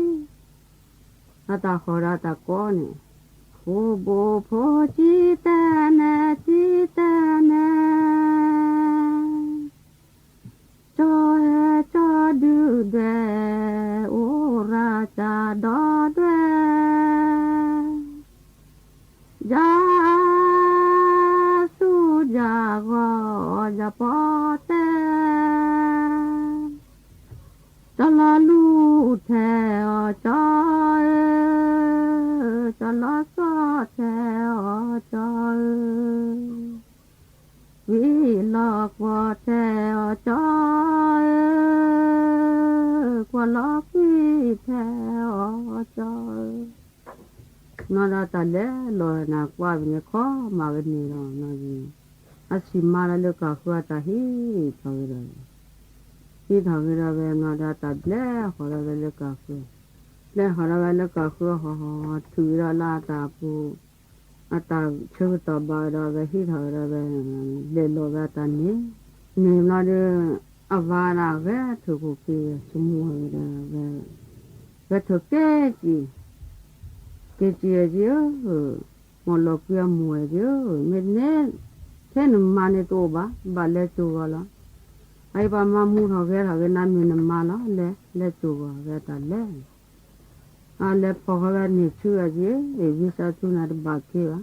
အတၢ်ဟီၣ်ဒီးအတၢ်ကီန့ၣ်, ဖိဘိဖိကံတဲနဲကံတဲနဲ ကၠီဟဲကၠီဒုၣ်ဒွဲၣ် အိၣ်ရၤကၢ်ဒီဒွဲၣ်, ယၤသူယၤဂီၤယၤပီၣ်တဲ, ကၠီလီၤလူၢ်ထဲအီၤကၠီဧၢ, ကၠီလီၤစီၣ်ထဲအီၤကၠီဧၢ ဝံၤလီၤကွီၢ်ထဲအီၤကၠီဧၢ, ကွီၢ်လီၤကွံာ်ထဲအီၤကၠီဧၢ, နီၢ်ဒီးတၢ်လဲၤလီၤနၤကွၢ်ဝဲန့ၣ် ခီမးဝဲန့ၣ်လီၤ နီၢ်ဒီး အဆံးမါလၢလၢကၢ်ဃုအတၢ်ဟ့ၣ်ထီၣ်ဝဲဒီး ဟ့ၣ်ထီၣ်ဝဲဒီးဝဲ နီၢ်ဒီးတၢ်ဘျဲဟီၣ်ဒီးဝဲလၢကၢ်ဃု, ဘျဲဟီၣ်ဒီးဝဲလၢကၢ်ဃုဟီၣ်ဟီၣ် ထုးဝဲဒီးလၢအတၢ်ပူၤ အတၢ်ဆၢကတီၢ်ဘၣ်ဝဲဒီး ဝဲဟ့ၣ်ထီၣ်ဝဲဒီးဝဲ လဲၤလီၤဝဲအတၢ်န့ၣ်, န့ၣ်ဘျီဒီး အဝၤဒၣ်ဂဲၤထုးခိၣ်က့ၤဝဲ ဆိကမိၣ်ဝဲဒီးဝဲ ဝဲထုးက့ၤက့ၤ က့ၤက့ၤဧၢက့ၤဧၢ, မီၢ်လီၤကွံအမိၢ်ဧၢက့ၤဧၢ, မ့ၢ်နဲ ထဲနမါန့ၣ်တအိၣ်ဘၣ်, ဘၣ်လဲၤစိာ်ဂီၤလီၤ. အအံၤပှၤမၤမူထီၣ်ဂဲၤထီၣ်ဂ့ၤ နမ့ၢ်နမါလီၤ, လဲၤ လဲၤစိာ်ဂီၤ ဝဲတၢ်လဲၤ အလဲၤဖီၣ်ဃီဝဲန့ၣ်ဆူအက့ၤ, ဝံသးစူၤနၤတဘၣ်က့ၤဘၣ်.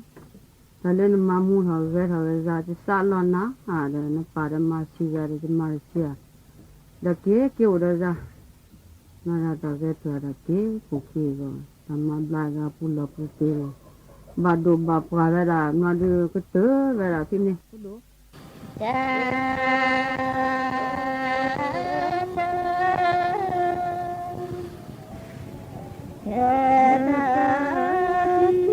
တၢ်လၢနမၤမူထီၣ်ဂဲၤထီၣ်ဂ့ၤ ယၤတစးလီၤနၤ, ဒီးနပာ်ဒီးမၤဆံးယၤဒီး ယမၤတဆံးဧါ, ဒီးက့ၤက့ၤအိၣ်ဒီးယၤ, နီၢ်ဒီးတၢ်ဂဲၤထုးဒီးက့ၤ ခိၣ်က့ၤဂီၤ, တၢ်မၤဘျါဂၤပူၤလီၢ်ပူၤသ့ဒီး ဘၣ်ဒိၣ်ဘၣ်ပှၢ်ဝဲဒၣ် နီၢ်ဒီးကတၢၢ်ဝဲဒၣ်ဖဲန့ၣ် ကဲ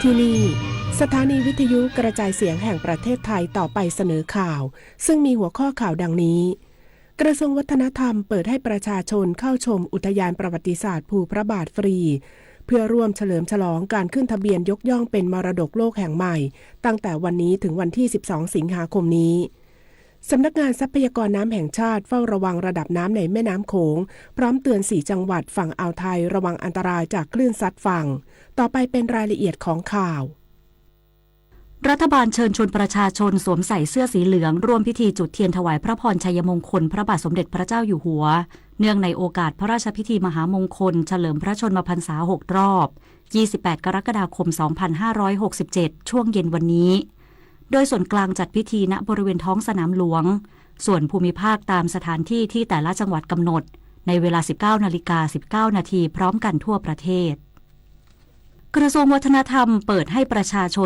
ที่นี่ สถานีวิทยุกระจายเสียงแห่งประเทศไทย ต่อไปเสนอข่าว ซึ่งมีหัวข้อข่าวดังนี้ กระทรวงวัฒนธรรมเปิดให้ประชาชนเข้าชมอุทยานประวัติศาสตร์ภูพระบาทฟรี เพื่อร่วมเฉลิมฉลองการขึ้นทะเบียนยกย่องเป็นมรดกโลกแห่งใหม่ ตั้งแต่วันนี้ถึงวันที่ สิบสอง สิงหาคมนี้ สำนักงานทรัพยากรน้ำแห่งชาติเฝ้าระวังระดับน้ำในแม่น้ำโขง พร้อมเตือน สี่ จังหวัดฝั่งอ่าวไทยระวังอันตรายจากคลื่นซัดฝั่ง ต่อไปเป็นรายละเอียดของข่าว รัฐบาลเชิญชวนประชาชนสวมใส่เสื้อสีเหลือง ร่วมพิธีจุดเทียนถวายพระพรชัยมงคลพระบาทสมเด็จพระเจ้าอยู่หัว เนื่องในโอกาสพระราชพิธีมหามงคลเฉลิมพระชนมพรรษาหกรอบ ยี่สิบแปด กรกฎาคม สองพันห้าร้อยหกสิบเจ็ด ช่วงเย็นวันนี้ โดยส่วนกลางจัดพิธี ณ บริเวณท้องสนามหลวง ส่วนภูมิภาคตามสถานที่ที่แต่ละจังหวัดกำหนด ในเวลา สิบเก้านาฬิกาสิบเก้านาที พร้อมกันทั่วประเทศ กระทรวงวัฒนธรรมเปิดให้ประชาชน